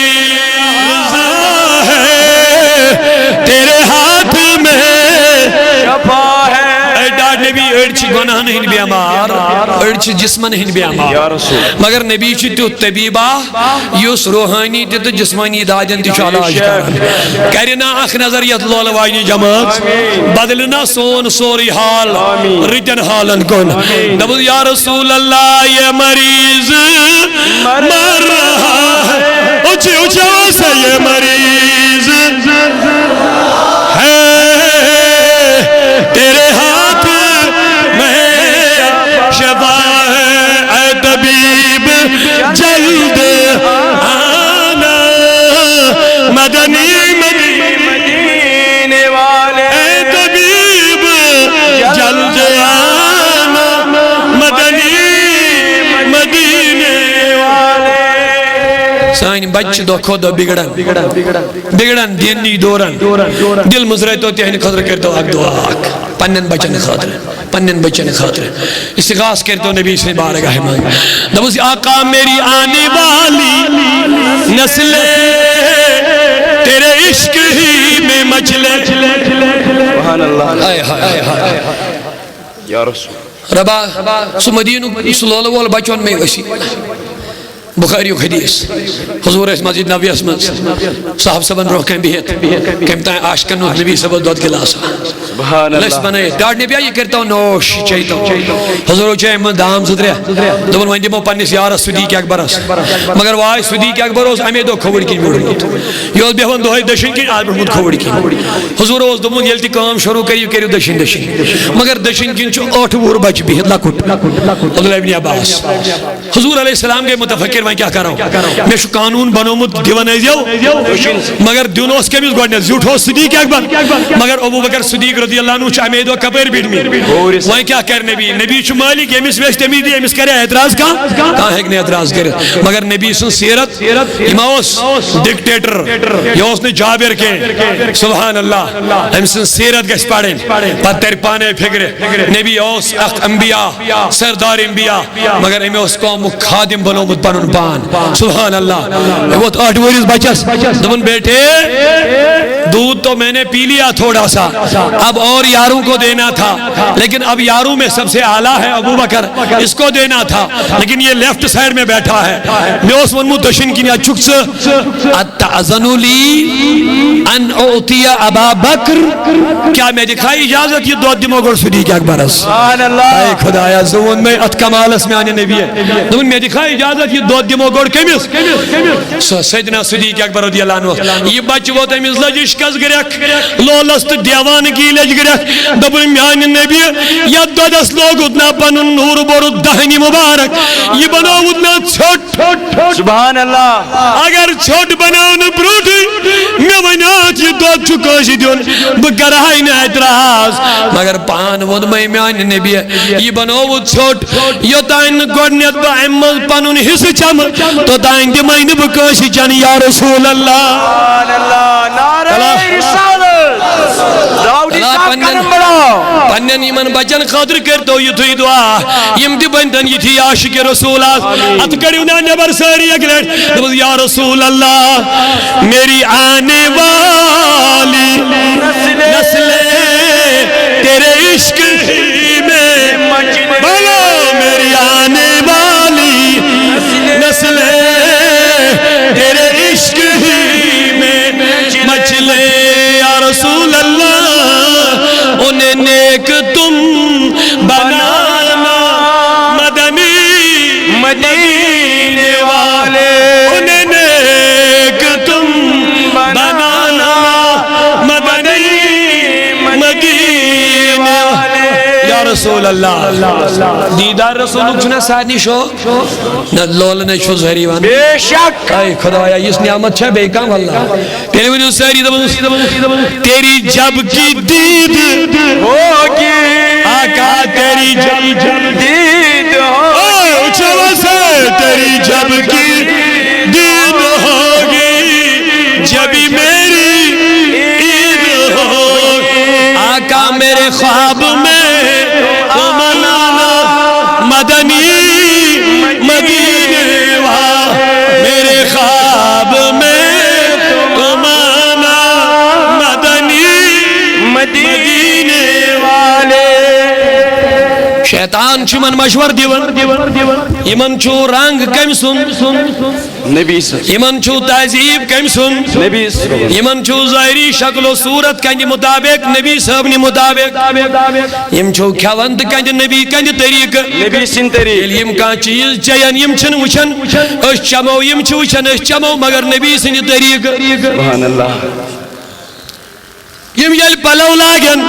ہے، تیرے ہاتھ میں شفا ہے۔ اے ڈاڈ نبی، أڑۍ چھِ گۄناہن ہٕنٛدۍ بٮ۪مار، أڑۍ چھِ جسمن ہٕنٛدۍ بٮ۪مار۔ یا رسول۔ مگر نبی چھُ تیُتھ طبیبہ، یُس روحٲنی تہِ تہٕ جسمٲنی دادٮ۪ن تہِ چھُ علاج کران۔ کرِ نا اکھ نظر یتھ لولہٕ واجنہِ جمٲژ، بدلہِ نا سون سورُے حال رٕتٮ۪ن حالن کُن۔ دوٚپُس، یا رسول اللہ، یہ مریض مر رہا ہے۔ اُچی اُچی آواز سے، یہ مریض ہے، تیرے ہاتھ میں شفا ہے۔ اے طبیب، میٲنۍ بچہِ چھِ دۄہ کھۄتہٕ دۄہ بِگڑان، بِگڑان دین نِش دوٗران۔ دِل مٔزرٲیتو تِہنٛدِ خٲطرٕ، کٔرۍتو اکھ دُعا اکھ پننٮ۪ن بچن خٲطرٕ، پننٮ۪ن بچن خٲطرٕ۔ استغاثہ کٔرۍتو نبی سٕنٛدِ بارگاہہِ منٛز۔ دوٚپُس، آقا، میری آنے والی نسلیں تیرے عشق ہی میں مچلے۔ سبحان اللہ۔ ہائے، ہائے، ہائے، ہائے۔ یا رسول۔ ربا، سُہ مدینُک سُہ لولہٕ وول بچہٕ اوٚن مےٚ أسی۔ بخاریُک حدیث۔ حضور ٲسۍ مسجد نبویس منٛز صاحب صٲبن برونٛہہ کنہِ بِہِتھ، کٔمۍ تام عاشقن اوس نبی صٲبس دۄد گِلاسا۔ سبحان اللہ۔ لٔسۍ بنٲیِتھ، ڈاڈ نبی، یہِ کٔرۍتو نوش، یہِ چیٚیتو۔ حضورو چیٚیہِ یِمن دام زٕ ترٛےٚ۔ دوٚپُن، وۄنۍ دِمو پننِس یارس صدیق اکبرس۔ مگر واے، صدیق اکبر اوس امے دۄہ کھووُر کِنۍ ویوٗٹھمُت۔ یہِ اوس بیہوان دۄہے دٔچھِنۍ کِنۍ، آز بیوٗٹھمُت کھووُر کِنۍ۔ حضورو اوس دوٚپمُت، ییٚلہِ تہِ کٲم شروع کٔرِو، کٔرِو دٔچھِنۍ دٔچھِنۍ۔ مگر دٔچھِنۍ کِنۍ چھُ ٲٹھ وُہُر بچہٕ بِہِتھ، لۄکُٹ۔ عبداللہ ابن عباس۔ حضور علیہ السلام گٔے متفکر، وۄنۍ کیٛاہ کرو؟ مےٚ چھُ قانوٗن بنوومُت، دِوان ٲسۍزیو، مگر دیُن اوس کٔمِس گۄڈٕنٮ۪تھ؟ زیُٹھ اوس صدیق اکبر، مگر ابو بکر صدیق رضی اللہ عنہ چھُ امے دۄہ کپٲرۍ بیٖٹھمٕتۍ۔ وۄنۍ کیٛاہ کرِ نبی؟ نبی چھُ مٲلِک، ییٚمِس ویژھِ تٔمِس دِیہِ، أمِس کرِ اعتراض کانٛہہ؟ کانٛہہ ہیٚکہِ نہٕ اعتراض کٔرِتھ۔ مگر نبی سٕنٛز سیرت، یہِ ما اوس ڈکٹیٹر؟ یہِ اوس نہٕ جابر کینٛہہ۔ سبحان اللہ۔ أمۍ سٕنٛز سیرت گژھِ پرٕنۍ، پتہٕ ترِ پانے فکرِ۔ نبی اوس اکھ انبیاء، سردار انبیاء، مگر أمۍ اوس قومُک خادم بنوومُت پنُن پان۔ سبحان اللہ۔ أمۍ ووٚتھ ٲٹھِ وُہرِس بچس، دوٚپُن، بیٹے، دودھ تو میں نے پی لیا تھوڑا سا، اب اور یاروں کو دینا تھا، لیکن اب یاروں میں سب سے اعلیٰ ہے ابو بکر، اس کو دینا تھا، لیکن یہ لیفٹ سائیڈ میں بیٹھا ہے۔ مےٚ اوس ووٚنمُت دٔچھِنۍ کِنۍ، اَتہِ چھُکھ ژٕ۔ اتأذن لی ان اعطی ابا بکر؟ کیا مےٚ دِکھا اجازت، یہِ دۄد دِمو گۄڈٕ صدیق اکبرس؟ سبحان اللہ۔ اے خدایا، زٕ ووٚن مےٚ اتھ کمالس میانہِ نبی۔ دوٚپُن، مےٚ دِکھا اجازت، یہِ دۄد دِمو گۄڈٕ کٔمِس؟ سُہ سیدنا صدیق اکبر رضی اللہ عنہ۔ یہِ بچہٕ ووت أمِس لٔج عشقس گرٛٮ۪کھ، لولس تہٕ دیوانگی لٔج گرٛٮ۪کھ۔ دوٚپُن، میانہِ نبی، یتھ دۄدس لوگُت نا پنُن نوٗر بوٚرُتھ دہنہِ مبارک، یہِ بنووُتھ نا ژھیوٚٹ۔ سبحان اللہ۔ اگر ژھیوٚٹ بناونہٕ برونٹھٕے مےٚ ونہِ ہاتھ، یہِ دۄد چھُ کٲنٛسہِ دیُن، بہٕ کرٕ ہاے نہٕ اعتراض۔ مگر پان ووٚن مےٚ میانہِ نبی، یہِ بنووُتھ ژھیوٚٹ، یوٚتانۍ نہٕ گۄڈٕنٮ۪تھ بہٕ امہِ منٛز پنُن حصہٕ چمہٕ، توٚتانۍ دِمے نہٕ بہٕ کٲنٛسہِ چنہٕ، یا رسول اللہ۔ سبحان اللہ۔ نعرہ اللہ۔ رسالت۔ داؤدی اللہ صاحب پننٮ۪ن، قدم بڑھاؤ۔ پننٮ۪ن یِمن بچن خٲطرٕ کٔرۍتو یُتھُے دُعا، یِم تہِ بٔنۍتن یِتھی عاشق رسول آز۔ آمین۔ اتھ کٔڑِو نا نٮ۪بر سٲری اکہِ لٹہِ۔ دوٚپُس، یا رسول اللہ، میری آنے والی نسلیں تیرے عشق ہی میں، بولو، میری آنے والی نسلیں تیرے عشق ہی میں مچلے۔ یا رسول اللہ، انہیں نیک تم بنانا، مدنی مدینے والے۔ انہیں نیک تم بنانا، مدنی مدینے والے۔ یا رسول اللہ، دیدار رسولُک چھُنہ سارنٕے شوق؟ نہ، لولہٕ نَے چھُ ظٲہری وَنان۔ بے شک۔ اے خدایا، یِژھ نعمت چھا بیٚیہِ کانٛہہ؟ واللہ۔ تیٚلہِ ؤنِو سٲری، دَپُن، تیری جب کی دید ہوگی۔ آقا، تیری جب دید ہوگی۔ اے، اچھا واسے، تیری جب کی دید ہوگی، جبھی میری عید ہوگی۔ آقا، میرے خواب میں تمنا مدنی مدینے وا، میرے خواب میں تمنا مدنی مدینے والے۔ شیطان چھُ یِمن مشور دِوان، یِمن چھُ رنگ کٔمۍ سُنٛد؟ نبی صلی۔ یِمن چھُ تہذیٖب کٔمۍ سُنٛد؟ نبی صلی۔ یِمن چھُ ظٲہری شکل و صورت کَنہِ مطابق، نبی صٲبنہِ مطابق۔ یِم چھُ کھٮ۪وان تہٕ کَنہِ نبی، کَنہِ طریٖقہٕ۔ نبی سٕنٛدۍ طریٖقہٕ۔ ییٚلہِ یِم کانٛہہ چیٖز چیٚین، یِم چھِنہٕ وٕچھان أسۍ چمو، یِم چھِ وٕچھان أسۍ چمو، مگر نبی سٕنٛدِ طریٖقہٕ۔ سبحان اللہ۔ یِم ییٚلہِ پلو لاگن،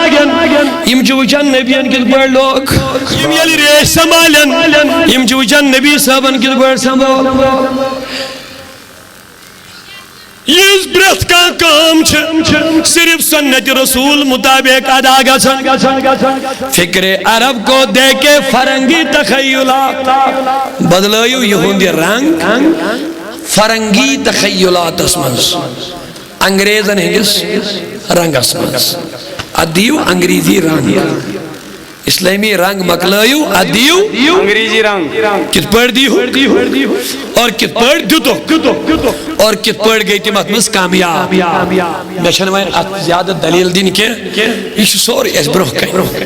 یِم چھِ وٕچھان نبیَن کِتھ پٲٹھۍ لوگ۔ یِم ییٚلہِ ریش سنبھالن، یِم چھِ وٕچھان نبی صٲبن کِتھ پٲٹھۍ سنبھال۔ یُس پرٛٮ۪تھ کانٛہہ کٲم چھِ صرف سنت رسول مطابق ادا گژھان۔ فکر عرب کو دے کے فرنگی تخیلات، بدلٲیِو یِہُنٛد یہِ رنگ۔ فرنگی تخیلاتس منٛز، انگریزن ہٕنٛدِس رنگس منٛز۔ اتھ دِیِو انگریزی رنگ۔ اسلٲمی رنگ مۄکلٲیِو، اتھ دِیِو۔ انگریزی رنگ۔ کِتھ پٲٹھۍ دِیِو؟ اور کِتھ پٲٹھۍ دِتُکھ؟ اور کِتھ پٲٹھۍ گٔے تِم اتھ منٛز کامیاب؟ مےٚ چھَنہٕ وۄنۍ اتھ زیادٕ دٔلیٖل دِنۍ کینٛہہ، یہِ چھُ سورُے اَسہِ برٛونٛہہ کنہِ۔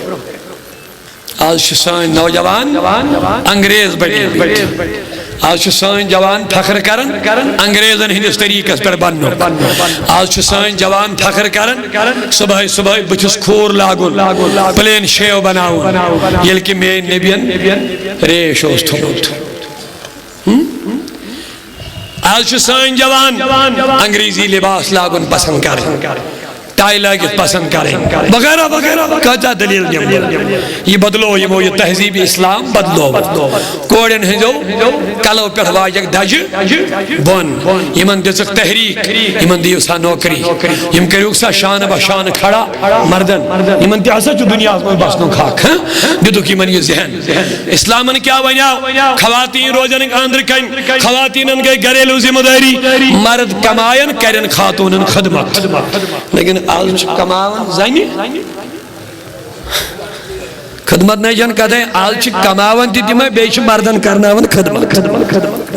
آز چھِ سٲنۍ نوجوان انگریز بنیمٕتۍ۔ آز چھِ سٲنۍ جوان فخر کران انگریزن ہٕنٛدِس طریٖقس پٮ۪ٹھ بننُک۔ آز چھِ سٲنۍ جوان فخر کران صبحٲے صبحٲے بٕتھِس کھوٗر لاگُن، پلین شیو بناوُن، ییٚلہِ کہِ میٲنۍ نبین ریش اوس تھوٚمُت۔ ہم؟ آز چھِ سٲنۍ جوان انگریزی لباس لاگُن پسند کران، ٹاے لٲگِتھ پسند کرٕنۍ، وغیرہ وغیرہ۔ کۭژاہ دٔلیٖل نِمہٕ بہٕ؟ یہِ بدلو یِمو، یہِ تہذیٖب اسلام بدلو۔ کورٮ۪ن ہٕنٛزیو کلو پٮ۪ٹھ واجکھ دَجہِ بۄن، یِمن دِژٕکھ تحریٖک، یِمن دِیِو سا نوکری، یِم کٔرِوکھ سا شانہٕ بہ شانہٕ کھڑا مردن۔ یِمن تہِ ہسا چھُ دُنیاہس منٛز بسنُک حق، ہہ؟ دِتُکھ یِمن یہِ ذہن۔ اسلامن کیٛاہ ونیاو؟ خواتین روزن أنٛدرٕ کنۍ، خواتینن گٔے گھریلو ذمہ دٲری، مرد کماین، کرن خاتونن خدمت۔ لیکن آز چھِ کماوان زنہِ۔ خدمت نہ چھنہٕ کتھے، آز چھِ کماوان تہِ تِمے، بیٚیہِ چھِ مردن کرناوان خدمت۔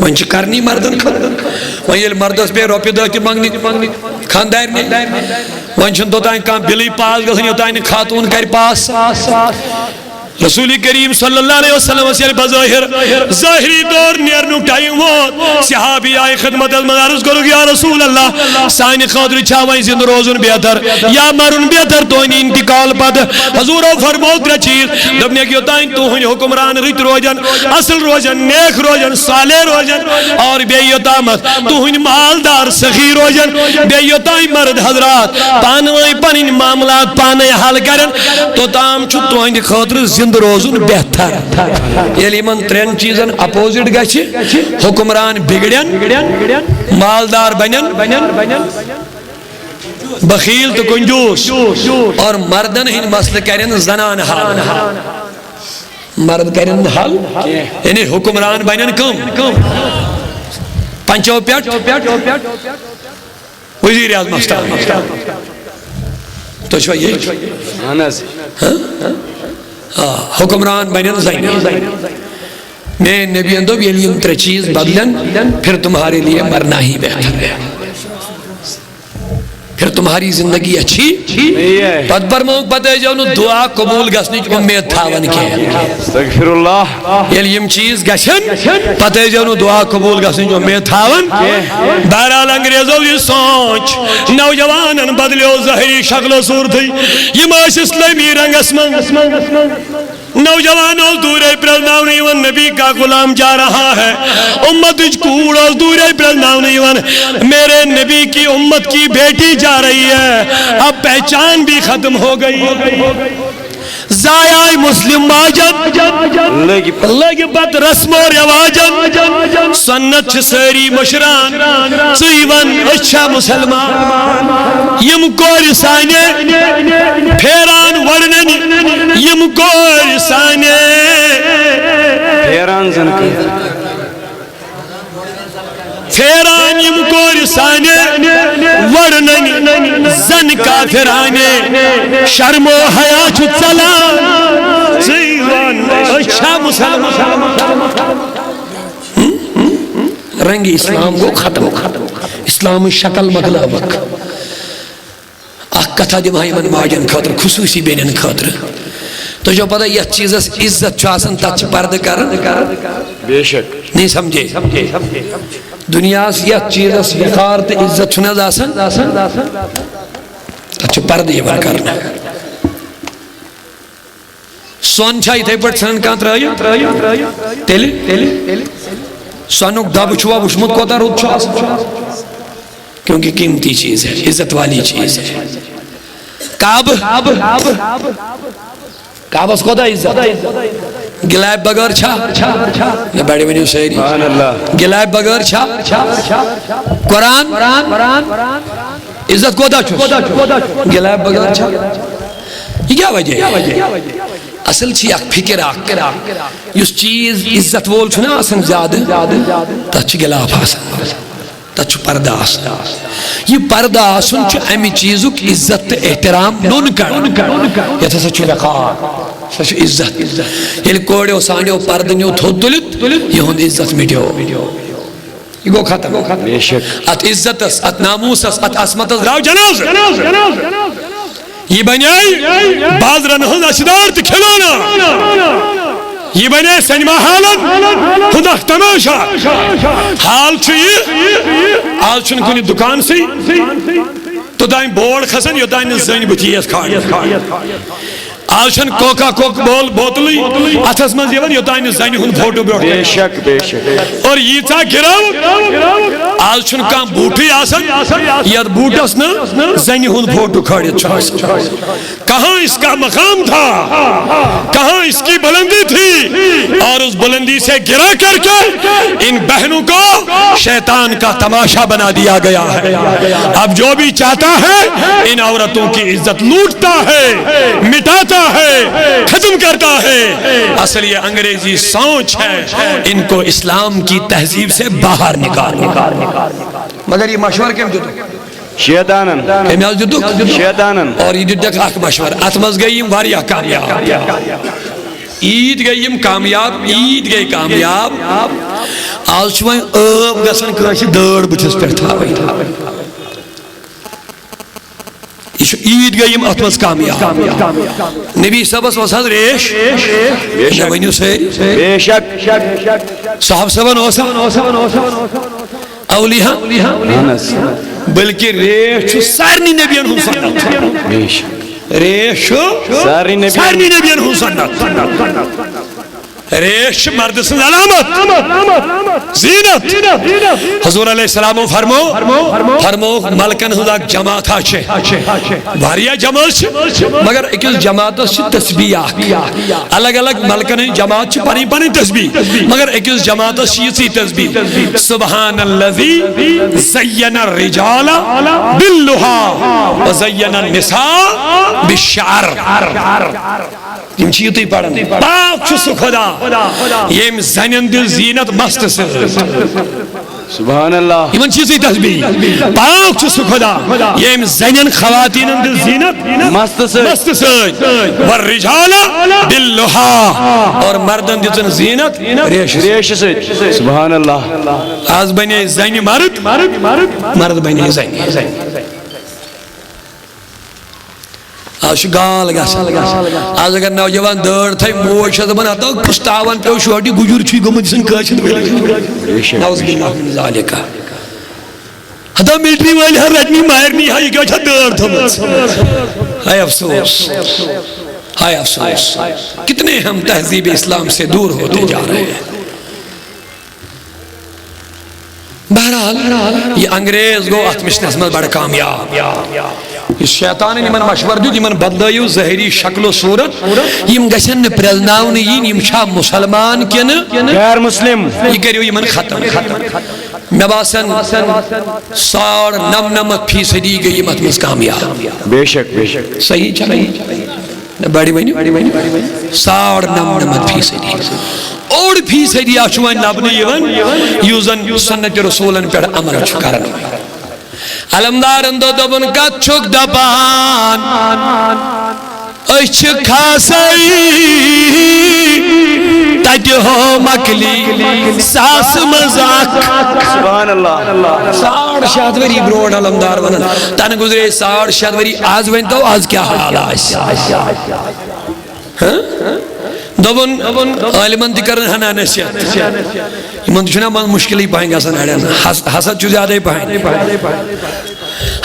وۄنۍ چھِ کرنی مردن خدمت۔ وۄنۍ ییٚلہِ مردس پیٚیہِ رۄپیہِ دہ تہِ منٛگنہِ خانٛدارنہِ، وۄنۍ چھُنہٕ توٚتام کانٛہہ بِلٕے پاس گژھان، یوٚتام نہٕ خاتوٗن کرِ پاس۔ رسول کریم صلی اللہ علیہ وسلمس ییٚلہِ بظٲہر ظٲہری طور نیرنُک ٹائم ووت، صحابی آیہِ خدمتس منٛز، عرض کوٚرُکھ، یا رسول اللہ، سانہِ خٲطرٕ چھا وۄنۍ زِندٕ روزُن بہتر یا مرُن بہتر تُہنٛدِ انتقال پتہٕ؟ حضورو فرموو ترٛےٚ چیٖز۔ دوٚپنکھ، یوٚتام تُہنٛدۍ حکمران رٕتۍ روزن، اصل روزن، نیک روزن، صالح روزن، اور بیٚیہِ یوٚتامتھ تُہنٛدۍ مالدار سخی روزن، بیٚیہِ یوٚتام مرد حضرات پانہٕ وٲنۍ پنٕنۍ معاملات پانے حل کرن، توٚتام چھُ تُہنٛدِ خٲطرٕ زِندٕ روزُن بہتر۔ ییٚلہِ یِمن ترٛٮ۪ن چیٖزن اپوزٹ گژھِ، حکمران بگڑن، مالدار بنن، بخیل تہٕ کنجوس، اور مردن ہٕنٛدۍ مسلہٕ کرن زنانہٕ حل۔ مرد کرن نہٕ حل، یعنی حکمران بنن کم؟ پنچو پٮ۪ٹھ وزیر اعظمس تام۔ تُہۍ چھِوا یہِ؟ اہن حظ۔ ہاں؟ آ، حکمران بنن زنہِ۔ میٲنۍ نبیَن دوٚپ، ییٚلہِ یِم ترٛےٚ چیٖز بدلن، پھر تمہارے لیے مرنا ہی بہتر ہے۔ پھر تمہاری زندگی اچھی۔ پتہٕ فرمووُکھ، پتہٕ ٲسۍزیو نہٕ دعا قبوٗل گژھنٕچ اُمید تھاوان کینٛہہ۔ استغفر اللہ۔ ییٚلہِ یِم چیٖز گژھن، پتہٕ ٲسۍزیو نہٕ دعا قبوٗل گژھنٕچ اُمید تھاوان۔ بہرحال، انگریزو یہِ سونٛچ، نوجوانن بدلیو ظٲہری شکل و صورتٕے۔ یِم ٲسۍ اسلٲمی رنگس منٛز۔ نوجوان اوس دوٗرے پرٛزناونہٕ یِوان، نبی کا غلام جا رہا ہے۔ امتٕچ کوٗر اوس دوٗرے پرٛزناونہٕ یِوان، میرے نبی کی امت کی بیٹی جا رہی ہے، اب پہچان بھی ختم ہو گئی۔ ضایع مسلم ماجد، لٔگۍ پتہٕ رسم و رواجن، سنت چھِ سٲری مٔشراوان۔ ژٕے وَن، أسۍ چھا مُسلمان؟ یِم کورِ سانہِ پھیران وَڑنَن، یِم کورِ سانہِ۔ پھیران زَن کانٛہہ۔ پھیران یِم کورِ سانہِ وَڑنَن، زَن کافرانہِ۔ شرم و حیا چھُ ژَلان، ژٕے وَن، أسۍ چھا مُسلمان؟ رنگ اسلام گوٚو ختم۔ اسلامٕچ شکل مۄکلٲوٕکھ۔ اکھ کتھا دِمہٕ ہا یِمن ماجن خٲطرٕ، خصوٗصی بیٚنٮ۪ن خٲطرٕ۔ تۄہہِ چھو پتہ، یتھ چیٖزس عزت چھُ آسان، تتھ چھِ پردٕ کران۔ بے شک۔ نہیں سمجھے؟ دُنیاہس یتھ چیٖزس وقار تہٕ عزت چھُنہٕ حظ آسان، تتھ چھُ پردٕ یِوان کرنہٕ۔ سۄن چھا یِتھَے پٲٹھۍ ژھٕنان کانٛہہ ترٛٲوِتھ؟ تیٚلہِ؟ سۄنُک دَبہٕ چھُوا وٕچھمُت کوتاہ رُت چھُ آسان؟ کیونکہ قیمتی چیز ہے، عزت والی چیز ہے۔ کعبہٕ؟ کعبس کوتاہ عزت؟ گِلابہِ بغٲر چھا؟ نہ، بڑِ ؤنِو سٲری۔ سبحان اللہ۔ گِلابہِ بغٲر چھا؟ قرآن؟ عزت کوتاہ چھُس؟ گِلابہِ بغٲر چھا؟ یہِ کیٛاہ وجہ؟ اصل چھِ اکھ فکر اکھ، یُس چیز عزت وول چھُنہ آسان زیادٕ، تتھ چھُ گِلاف آسان۔ تتھ چھُ پردٕ آسان۔ یہِ پردٕ آسُن چھُ امہِ چیٖزُک عزت تہٕ احترام نوٚن کران۔ یتھ ہسا چھُ وقار، سُہ چھُ عزت۔ ییٚلہِ کورٮ۪و سانٮ۪و پردٕ نیوٗ تھوٚد تُلِتھ، یِہُنٛد عزت مِٹیو۔ یہِ گوٚو ختم۔ بے شک۔ اتھ عزتس، اتھ ناموسس، اتھ عصمتس درٛاو جنازٕ۔ یہِ بنے بازرن ہٕنٛز اچھدار تہٕ کھلونہٕ۔ یہِ بنے سینما ہالن ہُنٛد اکھ تماشہٕ۔ حال چھُ یہِ، از چھُنہٕ کُنہِ دُکانسٕے توٚتام بورڈ کھسان، یوٚتام نہٕ زٔنۍ بُتھِ یِیَس کھالنہٕ۔ از چھَنہٕ کوکا کوک بول بوتلٕے اتھس منٛز یِوان، یوٚتام نہٕ زنہِ ہُنٛد فوٹو برونٛٹھ۔ بے شک، بے شک۔ اور ییٖژاہ گِرو، از چھُنہٕ کانٛہہ بوٗٹھٕے آسان، یتھ بوٗٹس نہٕ زنہِ ہُنٛد فوٹو کھٲلِتھ چھُ آسان۔ کہاں اس کا مقام تھا، کہاں اس کی بلندی تھی، اور اس بلندی سے گرا کر کے ان بہنوں کو شیطان کا تماشا بنا دیا گیا ہے۔ اب جو بھی چاہتا ہے، ان عورتوں کی عزت لوٹتا ہے، مٹاتا ہے، ختم کرتا ہے۔ اصل یہ انگریزی سوچ ہے، ان کو اسلام کی تہذیب سے باہر نکالو۔ مگر یہ مشورٕ کٔمۍ دیُت؟ شیطانن۔ کٔمۍ حظ دیُتُکھ؟ شیطانن۔ اور یہِ دیُتکھ اکھ مشورٕ، اتھ منٛز گٔے یِم واریاہ کامیاب۔ عیٖد گٔے یِم کامیاب، عیٖد گٔے کامیاب۔ از چھُ وۄنۍ عٲب گژھان کٲنٛسہِ دٲر بٕتھِس پٮ۪ٹھ تھاوٕنۍ۔ یہِ چھُ عیٖد گٔے یِم اتھ منٛز کامیاب۔ نبی صٲبس اوس حظ ریش؟ بے شک۔ مےٚ ؤنِو سٲری۔ بے شک۔ صاحب صٲبن اوس؟ اولیاء۔ اہن حظ۔ بلکہ ریش چھُ سارنٕے نبین ہُنٛد سنت۔ بے شک۔ ریش چھُ سارنٕے نبین سارنٕے نبین ہُنٛد سنت۔ ریش چھِ مردٕ سٕنٛز علامت، زینت۔ حضور علیہ السلام فرمو، فرمو ملکن ہٕنٛز اکھ جماعت چھِ، واریاہ جمٲژ چھِ، مگر أکِس جماعتس چھِ تسبیح اکھ۔ الگ الگ ملکن ہٕنٛز جماعت چھِ پنٕنۍ پنٕنۍ تسبیح، مگر أکِس جماعتس چھِ یِژٕے تسبیح، سبحان الذی زین الرجال باللحی و زین النساء بالشعر۔ یِم چھِ یِتُے پران۔ پاک چھُ سُہ خدا، ییٚمۍ زنٮ۪ن دِژ زینت مستہٕ سۭتۍ۔ سبحان اللہ۔ یِمن چھِ یِژٕے تسبیح۔ پاک چھُ سُہ خدا، ییٚمۍ زنٮ۪ن خواتیٖنن دِژ زینت مستہٕ سۭتۍ۔ مستہٕ سۭتۍ۔ والرجال باللحی۔ اور مردن دِژن زینت ریشہٕ سۭتۍ۔ ریشہٕ سۭتۍ۔ سبحان اللہ۔ از بنے زنہِ مرد، مرد بنے زنہِ۔ از چھُ گال گژھان۔ از اگر نوجوان دٲڑ تھایہِ، موج چھےٚ دپان، ہتو کُس تاوان پیوٚو، شوٹی گُجُر چھُے گوٚمُت، یہِ چھُنہٕ کٲنٛسہِ ہُنٛد ولد۔ نعوذ باللہ من ذالک۔ ہتو ملٹری وٲلۍ ہا رٹنی مارنی ہا، یہِ کیٛاہ چھےٚ دٲڑ تھٲومٕژ؟ ہاے افسوس، ہاے افسوس، کتنے ہم تہذیب اسلام سے دور ہوتے جا رہے ہیں۔ بہرحال، یہِ انگریز گوٚو اتھ مشنس منٛز بڑٕ کامیاب۔ یُس شیطانن یِمن مشورٕ دیُت، یِمن بدلٲیِو ظٲہری شکل و صورت، یِم گژھن نہٕ پرٛزناونہٕ یِنۍ، یِم چھا مسلمان کِنہٕ غیر مسلم۔ یہِ کٔرِو یِمن ختم۔ مےٚ باسان، ساڑ نمنمتھ فیصدی گٔے یِم اتھ منٛز کامیاب۔ بے شک، بے شک۔ صحیح چھا؟ نہ، بڑِ ؤنِو۔ ساڑ نمنمتھ فیصدی۔ اوٚڑ فیصدی اَتھ چھُ وۄنۍ لبنہٕ یِوان، یُس زن سنت رسولن پٮ۪ٹھ عمل چھُ کران۔ علمدارن دوٚپ، دوٚپُن، کتھ چھُکھ دپان؟ أسۍ چھِ خاصٕے تتہِ ہو مکلی ساسہٕ منٛز اکھ۔ سبحان اللہ۔ ساڑ شیٚے ہتھ ؤری برونٛٹھ علمدار ونان، تنہٕ گُزرے ساڑ شیٚے ہتھ ؤری، از ؤنۍ تو از کیٛاہ حال آسہِ؟ ہاں؟ دوٚپُن، عٲلمن تہِ کرن ہنا نصیحت۔ یِمن تہِ چھُنہ منٛز مُشکِلٕے پہن گژھان اڑٮ۪ن۔ حس-، حسد چھُ زیادَے پہن۔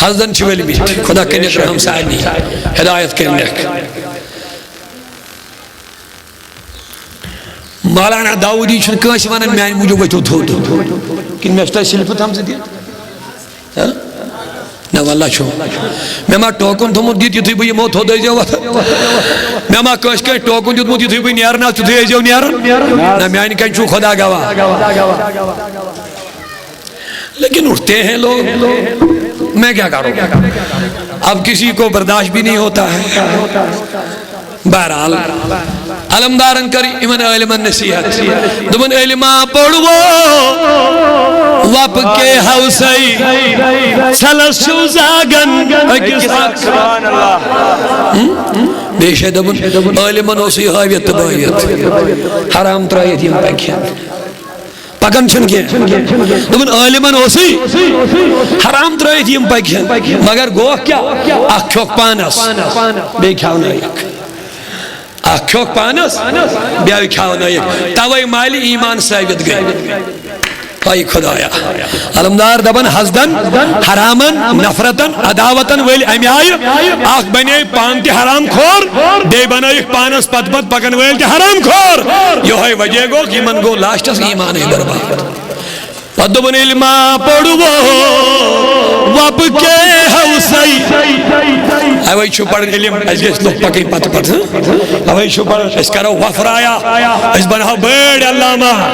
حسدن چھِ ؤلۍ مٕتۍ۔ خدا کٔرِنۍ رحم سارنٕے، ہدایت کٔرِنَکھ۔ مولانا داؤدی چھُنہٕ کٲنٛسہِ وَنان، میٛانہِ موٗجوٗب ؤتھِو تھوٚد۔ کِنہٕ مےٚ چھِ تۄہہِ سِلفہٕ تھٲمژٕ دِتھ؟ ہہ؟ نہ واللہ چھُ۔ مےٚ ما ٹوکُن تھوٚمُت دِتھ، یُتھُے بہٕ یِمو تھوٚد ٲسۍزیو وۄتھان؟ مےٚ ما کٲنٛسہِ کٲنٛسہِ ٹوکُن دیُتمُت، یُتھُے بہٕ نیران آسہٕ، تیُتھُے ٲسۍزیو نیران؟ نہ، میٛانہِ کَنہِ چھُو خدا گواہ۔ لیکن اٹھتے ہیں لوگ، میں کیا کروں؟ اب کسی کو برداشت بھی نہیں ہوتا ہے۔ بہرحال، علمدارن کٔر یِمن عٲلمن نصیحت۔ دوٚپُن، "علما پوٚرو وۄپہٕ کے ہوسے، ژھلس چھُو زاگن أکِس اکھ۔" سبحان اللہ۔ بیٚیہِ چھےٚ دوٚپُن، عٲلمن اوسُے ہٲوِتھ تہٕ بٲوِتھ، حرام ترٲوِتھ یِم پکہِ ہن۔ پکان چھِنہٕ کینٛہہ۔ دوٚپُن، عٲلمن اوسُے حرام ترٲوِتھ یِم پکہِ ہن، مگر گوکھ کیٛاہ؟ اکھ کھیوٚکھ پانس، بیٚیہِ کھیاونٲیِکھ۔ اکھ کھیوٚکھ پانس، بیٚیہِ کھیاونٲیِکھ۔ توے مالہِ ایمان ثٲبت گٔے۔ اے خدایا، علمدار دپان، حسدن، حرامن، نفرتن، عداوتن وٲلۍ امہِ آیہِ، اکھ بنے پانہٕ تہِ حرام خور، بیٚیہِ بنٲیِکھ پانس پتہٕ پتہٕ پکن وٲلۍ تہِ حرام خور۔ یہے وجہ گوٚو یِمن گوٚو لاسٹس ایمانٕے برباد۔ پتہٕ دوٚپُن، "علما پوٚرو وۄپہٕ کے ہوسے۔" اوے چھُ پران علم، اسہِ گژھِ لُکھ پکٕنۍ پتہٕ پتہٕ۔ اوے چھُ پران، أسۍ کرو وفرایا، أسۍ بناوو بٔڑۍ علامہ۔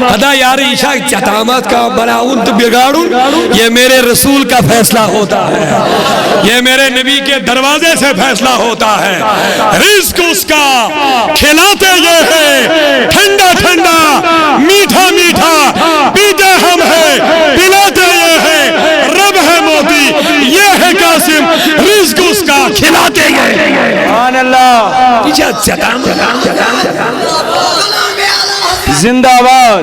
خدا یارٕ، یہِ چھا ژےٚ تامتھ کانٛہہ بناوُن تہٕ بگاڑُن؟ یہ میرے رسول کا فیصلہ ہوتا ہے، یہ میرے نبی کے دروازے سے فیصلہ ہوتا ہے۔ رزق اس کا کھلاتے یہ ہیں، ٹھنڈا ٹھنڈا، میٹھا میٹھا، پیتے ہم ہیں، پلاتے یہ ہیں، رب ہے موتی، یہ ہے قاسم، رزق اس کا کھلاتے یہ ہیں۔ سبحان اللہ۔ یہ کیا چٹان؟ زندہ باد۔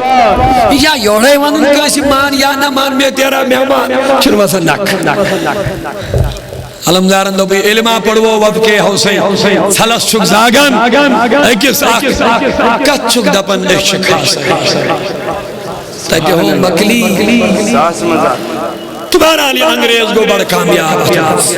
یہ کیا یورے ونن کٲنٛسہِ مان یا نہ مان، میں تیرا مہمان۔ چھُنہٕ وسان نکھ۔ علمدارن دوٚپ، "علما پوٚرو وۄپہٕ کے ہوسے، ژھلس چھُکھ زاگان أکِس اکھ، کتھ چھُکھ دپان أسۍ چھِ خاص؟" تتہِ ہو مکلی۔ ساس منٛز اکھ۔ تو بہرحال، یہ انگریز گوٚو بڑٕ کامیاب اتھ منٛز۔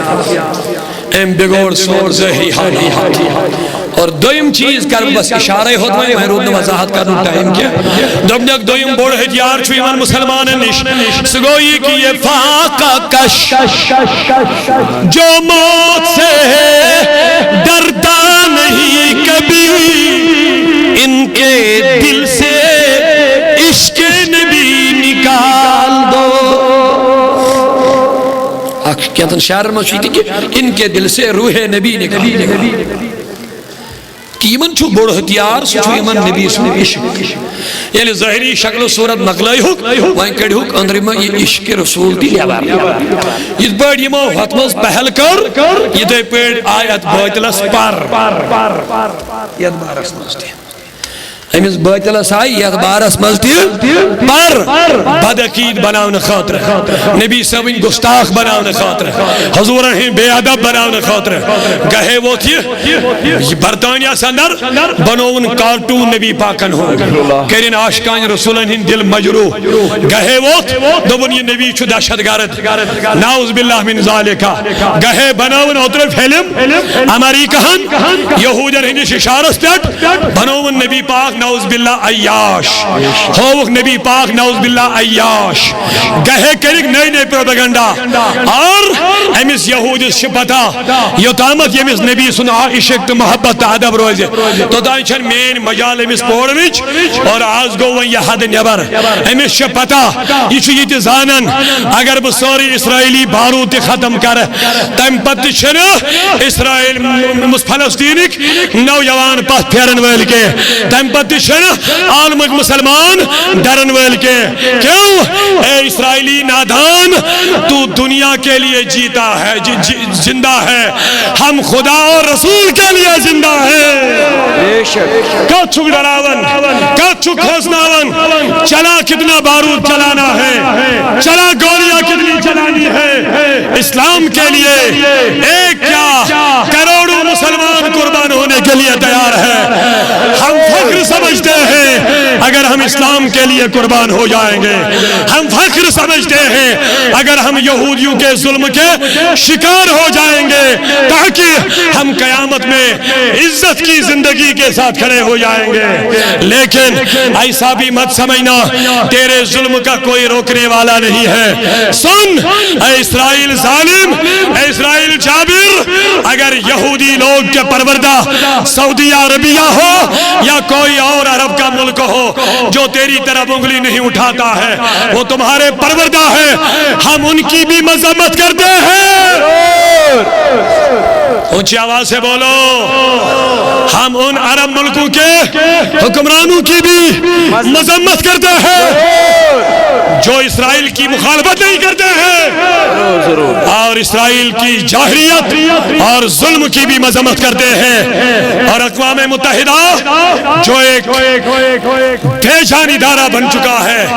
أمۍ بگوڑ سون ظٲہری حالات۔ اور دوٚیِم چیٖز کرٕ بس اشارے ہوت وۄنۍ، وۄنۍ روٗد نہٕ وضاحت کرنُک ٹائم کینٛہہ۔ دوٚپنکھ دوٚیِم بوٚڑ ہتھیار چھُ یِمن مسلمانن نِش، سُہ گوٚو یہِ کہِ یہ فاقہ کش، جو موت سے ہے ڈرتا نہیں کبھی، ان کے دل سے عشق نبی نکال دو۔ اکھ کینٛژن شعرن منٛز چھُ یہِ تہِ کہِ ان کے دل سے روح نبی نکال دو۔ کہِ یِمن چھُ بوٚڑ ہتھیار، سُہ چھُ یِمن نبی سُنٛد عشق۔ ییٚلہِ ظٲہری شکل و صورت مۄکلٲیہُکھ، وۄنۍ کٔڑہُکھ أنٛدرِمہٕ یہِ عشق رسول تہِ نٮ۪بر۔ یِتھ پٲٹھۍ یِمو ہۄتھ منٛز پہل کٔر، یِتھے پٲٹھۍ آے اتھ بٲطلس پر۔ یتھ بارس منٛز تہِ۔ أمِس بٲطلس آے یتھ بارس منٛز تہِ پر۔ بدعقید بناونہٕ خٲطرٕ، نبی صٲبٕنۍ گستاخ بناونہٕ خٲطرٕ، حضورن ہٕنٛدۍ بے ادب بناونہٕ خٲطرٕ گہے ووت یہِ، یہِ برطانیہس اندر بنووُن کارٹون نبی پاکن ہُنٛد، کٔرِن عاشقان رسولن ہٕنٛدۍ دل مجروح۔ گہے ووت، دوٚپُن، یہِ نبی چھُ دہشت گرد۔ نعوذ باللہ من ذالک۔ گہے بنٲوٕن اوترٕ فلم امریکہن یہودین ہٕنٛدِس اشارس پٮ۪ٹھ، بنووُن نبی پاک نعوذ باللہ عیاش، ہووُکھ نبی پاک نعوذ باللہ عیاش۔ گہے کٔرِکھ نٔے نٔے پروپیگنڈا۔ اور أمِس یہودِس چھِ پتہ، یوٚتامَتھ ییٚمِس نبی سُنٛد عشق تہٕ محبت تہٕ ادب روزِ، توٚتام چھَنہٕ میٲنۍ مجال أمِس پورنٕچ۔ اور آز گوٚو وۄنۍ یہِ حد نٮ۪بر۔ أمِس چھِ پتہ، یہِ چھُ یہِ تہِ زانان، اگر بہٕ سٲرٕے اسرائیلی بارود تہِ ختم کرٕ، تمہِ پتہٕ تہِ چھِنہٕ اسرائیل، فلسطینٕکۍ نوجوان پتھ پھیرن وٲلۍ کینٛہہ۔ تمہِ پتہٕ تہِ چھِنہٕ عالمٕکۍ مسلمان ڈرن وٲلۍ کینٛہہ۔ کیوں؟ اے اسرائیلی نادان، تو دنیا کے لیے جیتا ہے، جی، جی، زندہ ہے۔ ہم خدا اور رسول کے لیے زندہ ہیں۔ بے شک۔ کتھ چھُکھ ڈراوان؟ کتھ چھُکھ کھوژناوان؟ چلا کتنا بارود چلانا ہے، چلا گولیاں کتنی چلانی ہے، اسلام کے لیے ایک کیا، کروڑوں مسلمان قربان ہونے کے لیے تیار ہے۔ ہم فخر سمجھتے ہیں اگر ہم اسلام کے لیے قربان ہو جائیں گے، ہم فخر سمجھتے ہیں اگر ہم یہودیوں کے ظلم کے شکار ہو جائیں گے، تاکہ ہم قیامت میں عزت کی زندگی کے ساتھ کھڑے ہو جائیں گے۔ لیکن ایسا بھی مت سمجھنا، تیرے ظلم کا کوئی روکنے والا نہیں ہے۔ سن، اے اسرائیل ظالم، اے اسرائیل جابر، اگر یہودی لوگ کے پروردہ سعودی عربیہ ہو یا کوئی اور عرب کا ملک ہو جو تیری طرف انگلی نہیں اٹھاتا ہے، وہ تمہارے پروردہ ہے، ہم ان کی بھی مذمت کرتے ہیں۔ اونچی آواز سے بولو، ہم ان عرب ملکوں کے حکمرانوں کی بھی مذمت کرتے ہیں جو اسرائیل کی مخالفت نہیں کرتے ہیں اور اسرائیل کی جاہریت اور ظلم کی بھی مذمت کرتے ہیں۔ اور اقوام متحدہ جو ایک بے جان ادارہ بن چکا ہے،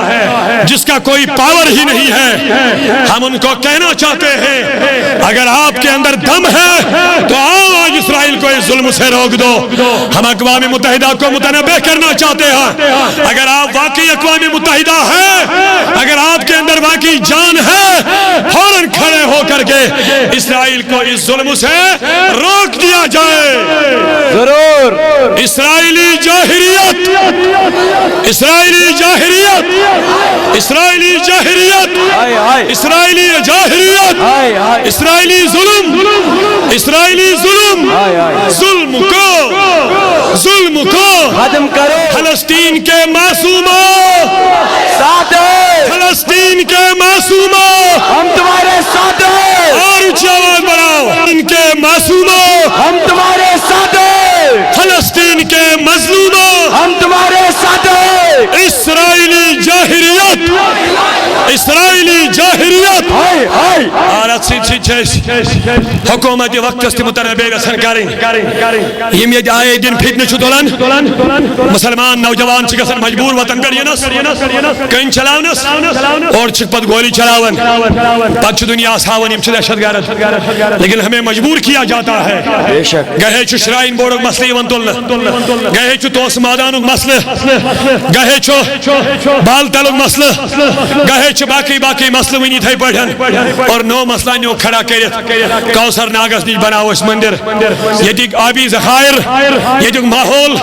جس کا کوئی پاور ہی نہیں ہے، ہم ان کو کہنا چاہتے ہیں، اگر آپ کے اندر دم ہے تو آؤ، آج اسرائیل کو اس ظلم سے روک دو۔ ہم اقوام متحدہ کو متنبہ کرنا چاہتے ہیں، اگر آپ واقعی اقوام متحدہ ہیں، اگر آپ کے اندر واقعی جان ہے، فوراً کھڑے ہو کر کے اسرائیل کو اس ظلم سے روک دیا جائے۔ ضرور۔ اسرائیلی جاہریت، اسرائیلی جاہریت، اسرائیلی جاہریت، ہائے ہائے۔ اسرائیلی جاہریت، ہائے ہائے۔ اسرائیلی ظلم، اسرائیلی ظلم، ہائے ہائے۔ ظلم کو، ظلم کو ختم کرو۔ فلسطین کے معصوموں، ساتھ ہیں۔ فلسطین کے معصوموں، ہم تمہارے ساتھ ہیں۔ اور اونچی آواز بڑھاؤ، ان کے معصوموں، ہم تمہارے ساتھ ہیں۔ فلسطین کے مظلوموں، ہم تمہارے ساتھ ہیں۔ اسرائیلی جاہریت، اسرائیلی جاہریت۔ ہائے ہائے۔ عورت سیدھی چیز۔ حکومت وقت است متنبہ گژھن کرٕنۍ۔ یِم ییٚتہِ آئے دِن فتنہٕ چھُ تُلان، مسلمان نوجوان چھِ گژھان مجبوٗر وطن پٮ۪ٹھ یِنس، کٔنۍ چلاونس، اورٕ چھِکھ پتہٕ گولی چلاوان، پتہٕ چھُ دُنیاہس ہاوان یِم چھِ دہشت گرد۔ لیکن ہمیں مجبور کیا جاتا ہے۔ بے شک۔ گہے چھُ شرائن بورڈُک مسلہٕ یِوان تُلنہٕ، گہے چھُ توسہٕ مٲدانُک مسلہٕ، گہے چھُ بال تلُک مسلہٕ، گہے چھِ باقی باقی مسلہٕ وٕنہِ یِتھے پٲٹھۍ۔ اور نوٚو مسلہٕ نیوٗکھ کھڑا کٔرِتھ کوثر ناگس نِش بناوو أسۍ مندر۔ ییٚتِکۍ آبی ذخائر، ییٚتیُک ماحول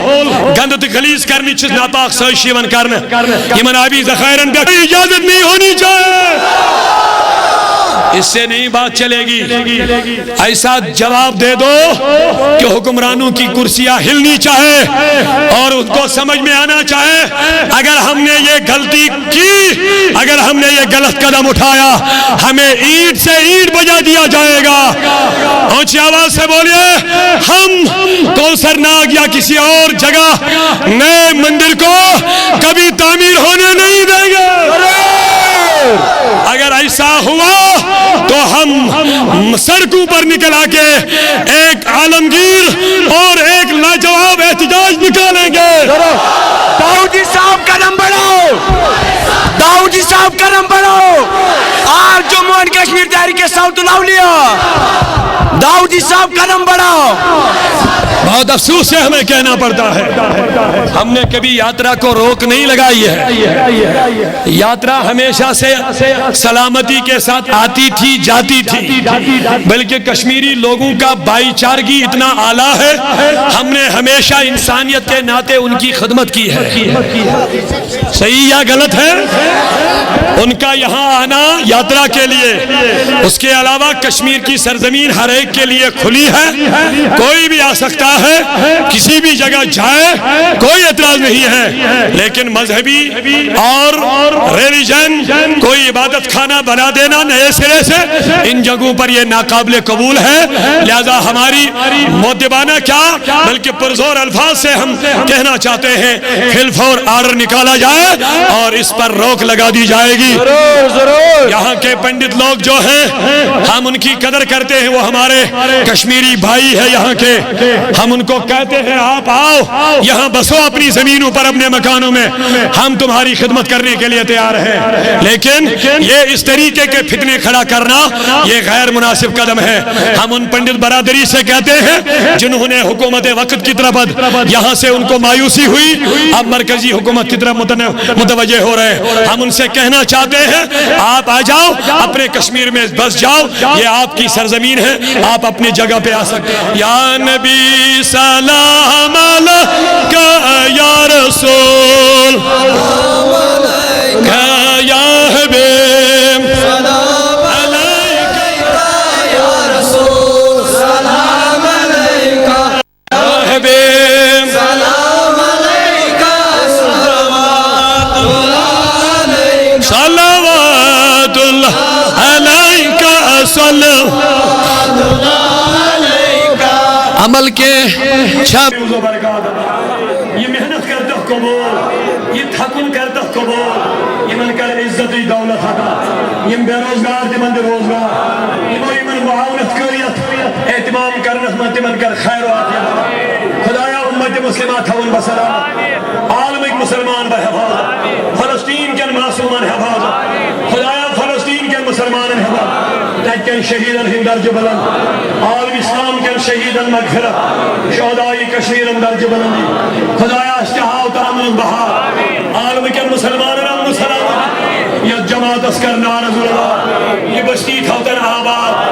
گندٕ تہٕ غلیظ کرنٕچ چھِ ناپاک سٲزش یِوان کرنہٕ۔ یِمن آبی ذخائرن پٮ۪ٹھ اجازت نہیں ہونی چاہیے۔ اس سے نہیں بات چلے گی۔ ایسا جواب دے دو کہ حکمرانوں کی کرسیاں ہلنی چاہے اور ان کو سمجھ میں آنا چاہے، اگر ہم نے یہ غلطی کی، اگر ہم نے یہ غلط قدم اٹھایا، ہمیں اینٹ سے اینٹ بجا دیا جائے گا۔ اونچی آواز سے بولیے، ہم کوثر ناگ یا کسی اور جگہ نئے مندر کو کبھی تعمیر ہونے نہیں دیں گے۔ اگر ایسا ہوا تو ہم سڑکوں پر نکل آ کے ایک عالمگیر اور ایک لاجواب احتجاج نکالیں گے۔ داؤد جی صاحب قدم بڑھاؤ، داؤد جی صاحب قدم بڑھاؤ۔ آج جموں اینڈ کشمیر تحریک صوت الاولیاء، داؤد جی صاحب قدم بڑھاؤ۔ بہت افسوس سے ہمیں کہنا پڑتا ہے، ہم نے کبھی یاترا کو روک نہیں لگائی ہے۔ یاترا ہمیشہ سے سلامتی کے ساتھ آتی تھی، جاتی تھی، بلکہ کشمیری لوگوں کا بھائی چارگی اتنا اعلیٰ ہے، ہم نے ہمیشہ انسانیت کے ناطے ان کی خدمت کی ہے۔ صحیح یا غلط ہے؟ ان کا یہاں آنا یاترا کے لیے، اس کے علاوہ کشمیر کی سرزمین ہر ایک کے لیے کھلی ہے، کوئی بھی آ سکتا ہے، کسی بھی جگہ جائے، کوئی اعتراض نہیں ہے۔ لیکن مذہبی اور ریلیجن کوئی عبادت خانہ بنا دینا نئے سرے سے، ان جگہوں پر یہ ناقابل قبول ہے۔ لہذا ہماری مؤدبانہ کیا بلکہ پرزور الفاظ سے ہم کہنا چاہتے ہیں، فی الفور آرڈر نکالا جائے اور اس پر روک لگا دی جائے گی۔ ضرور، ضرور۔ یہاں کے پنڈت لوگ جو ہیں، ہم ان کی قدر کرتے ہیں، وہ ہمارے کشمیری بھائی ہے یہاں کے۔ ہم ان کو کہتے ہیں، آپ آؤ، یہاں بسو اپنی زمینوں پر، اپنے مکانوں میں، ہم تمہاری خدمت کرنے کے لیے تیار ہیں۔ لیکن یہ اس طریقے کے فتنے کھڑا کرنا، یہ غیر مناسب قدم ہے۔ ہم ان پنڈت برادری سے کہتے ہیں، جنہوں نے حکومت وقت کی طرف یہاں سے ان کو مایوسی ہوئی، اب مرکزی حکومت کی طرف متن-، متوجہ ہو رہے ہیں۔ ہم ان سے کہنا چاہتے ہیں، آپ آ جاؤ، اپنے کشمیر میں بس جاؤ، یہ آپ کی سرزمین ہے، آپ اپنی جگہ پہ آ سکتے ہیں۔ یا نبی سلام علیک، یا رسول یا حبیب، سلام علیک، یا رسول، سلام علیک، یا حبیب، سلام علیک، صلوات اللہ علیک، صلوات عمل کینٛہہ چھا؟ یہِ محنت کر دۄہ قبول، یہِ تھکُن کر دۄہ قبول، یِمن کر عزتٕچ دولت عطا۔ یِم بے روزگار تِمن دِ روزگار، یِمو یِمن معاونت کٔر یتھ اہتمام کرنس منٛز تِمن کر خیر و عافیت عطا۔ خدایا امت مسلمہ تھاوُن بسلامت، عالمٕکۍ مسلمان بحفاظت، فلسطین کٮ۪ن معصومن حفاظت۔ خدایا فلسطین کٮ۪ن مسلمانن حفاظت، تتہِ کٮ۪ن شہیدن ہٕنٛدۍ درجہٕ بلند، عالم اسلام کٮ۪ن شہیدن مغفرت، شہداء کشمیرن درجہٕ بلندی۔ خدایا اسہِ تہِ ہاو تہٕ امنُک بہار، عالم کٮ۪ن مسلمانن امن و سلامتی، یتھ جماعتس کر نارس غلبہ، یہِ بستی تھاو تن آباد۔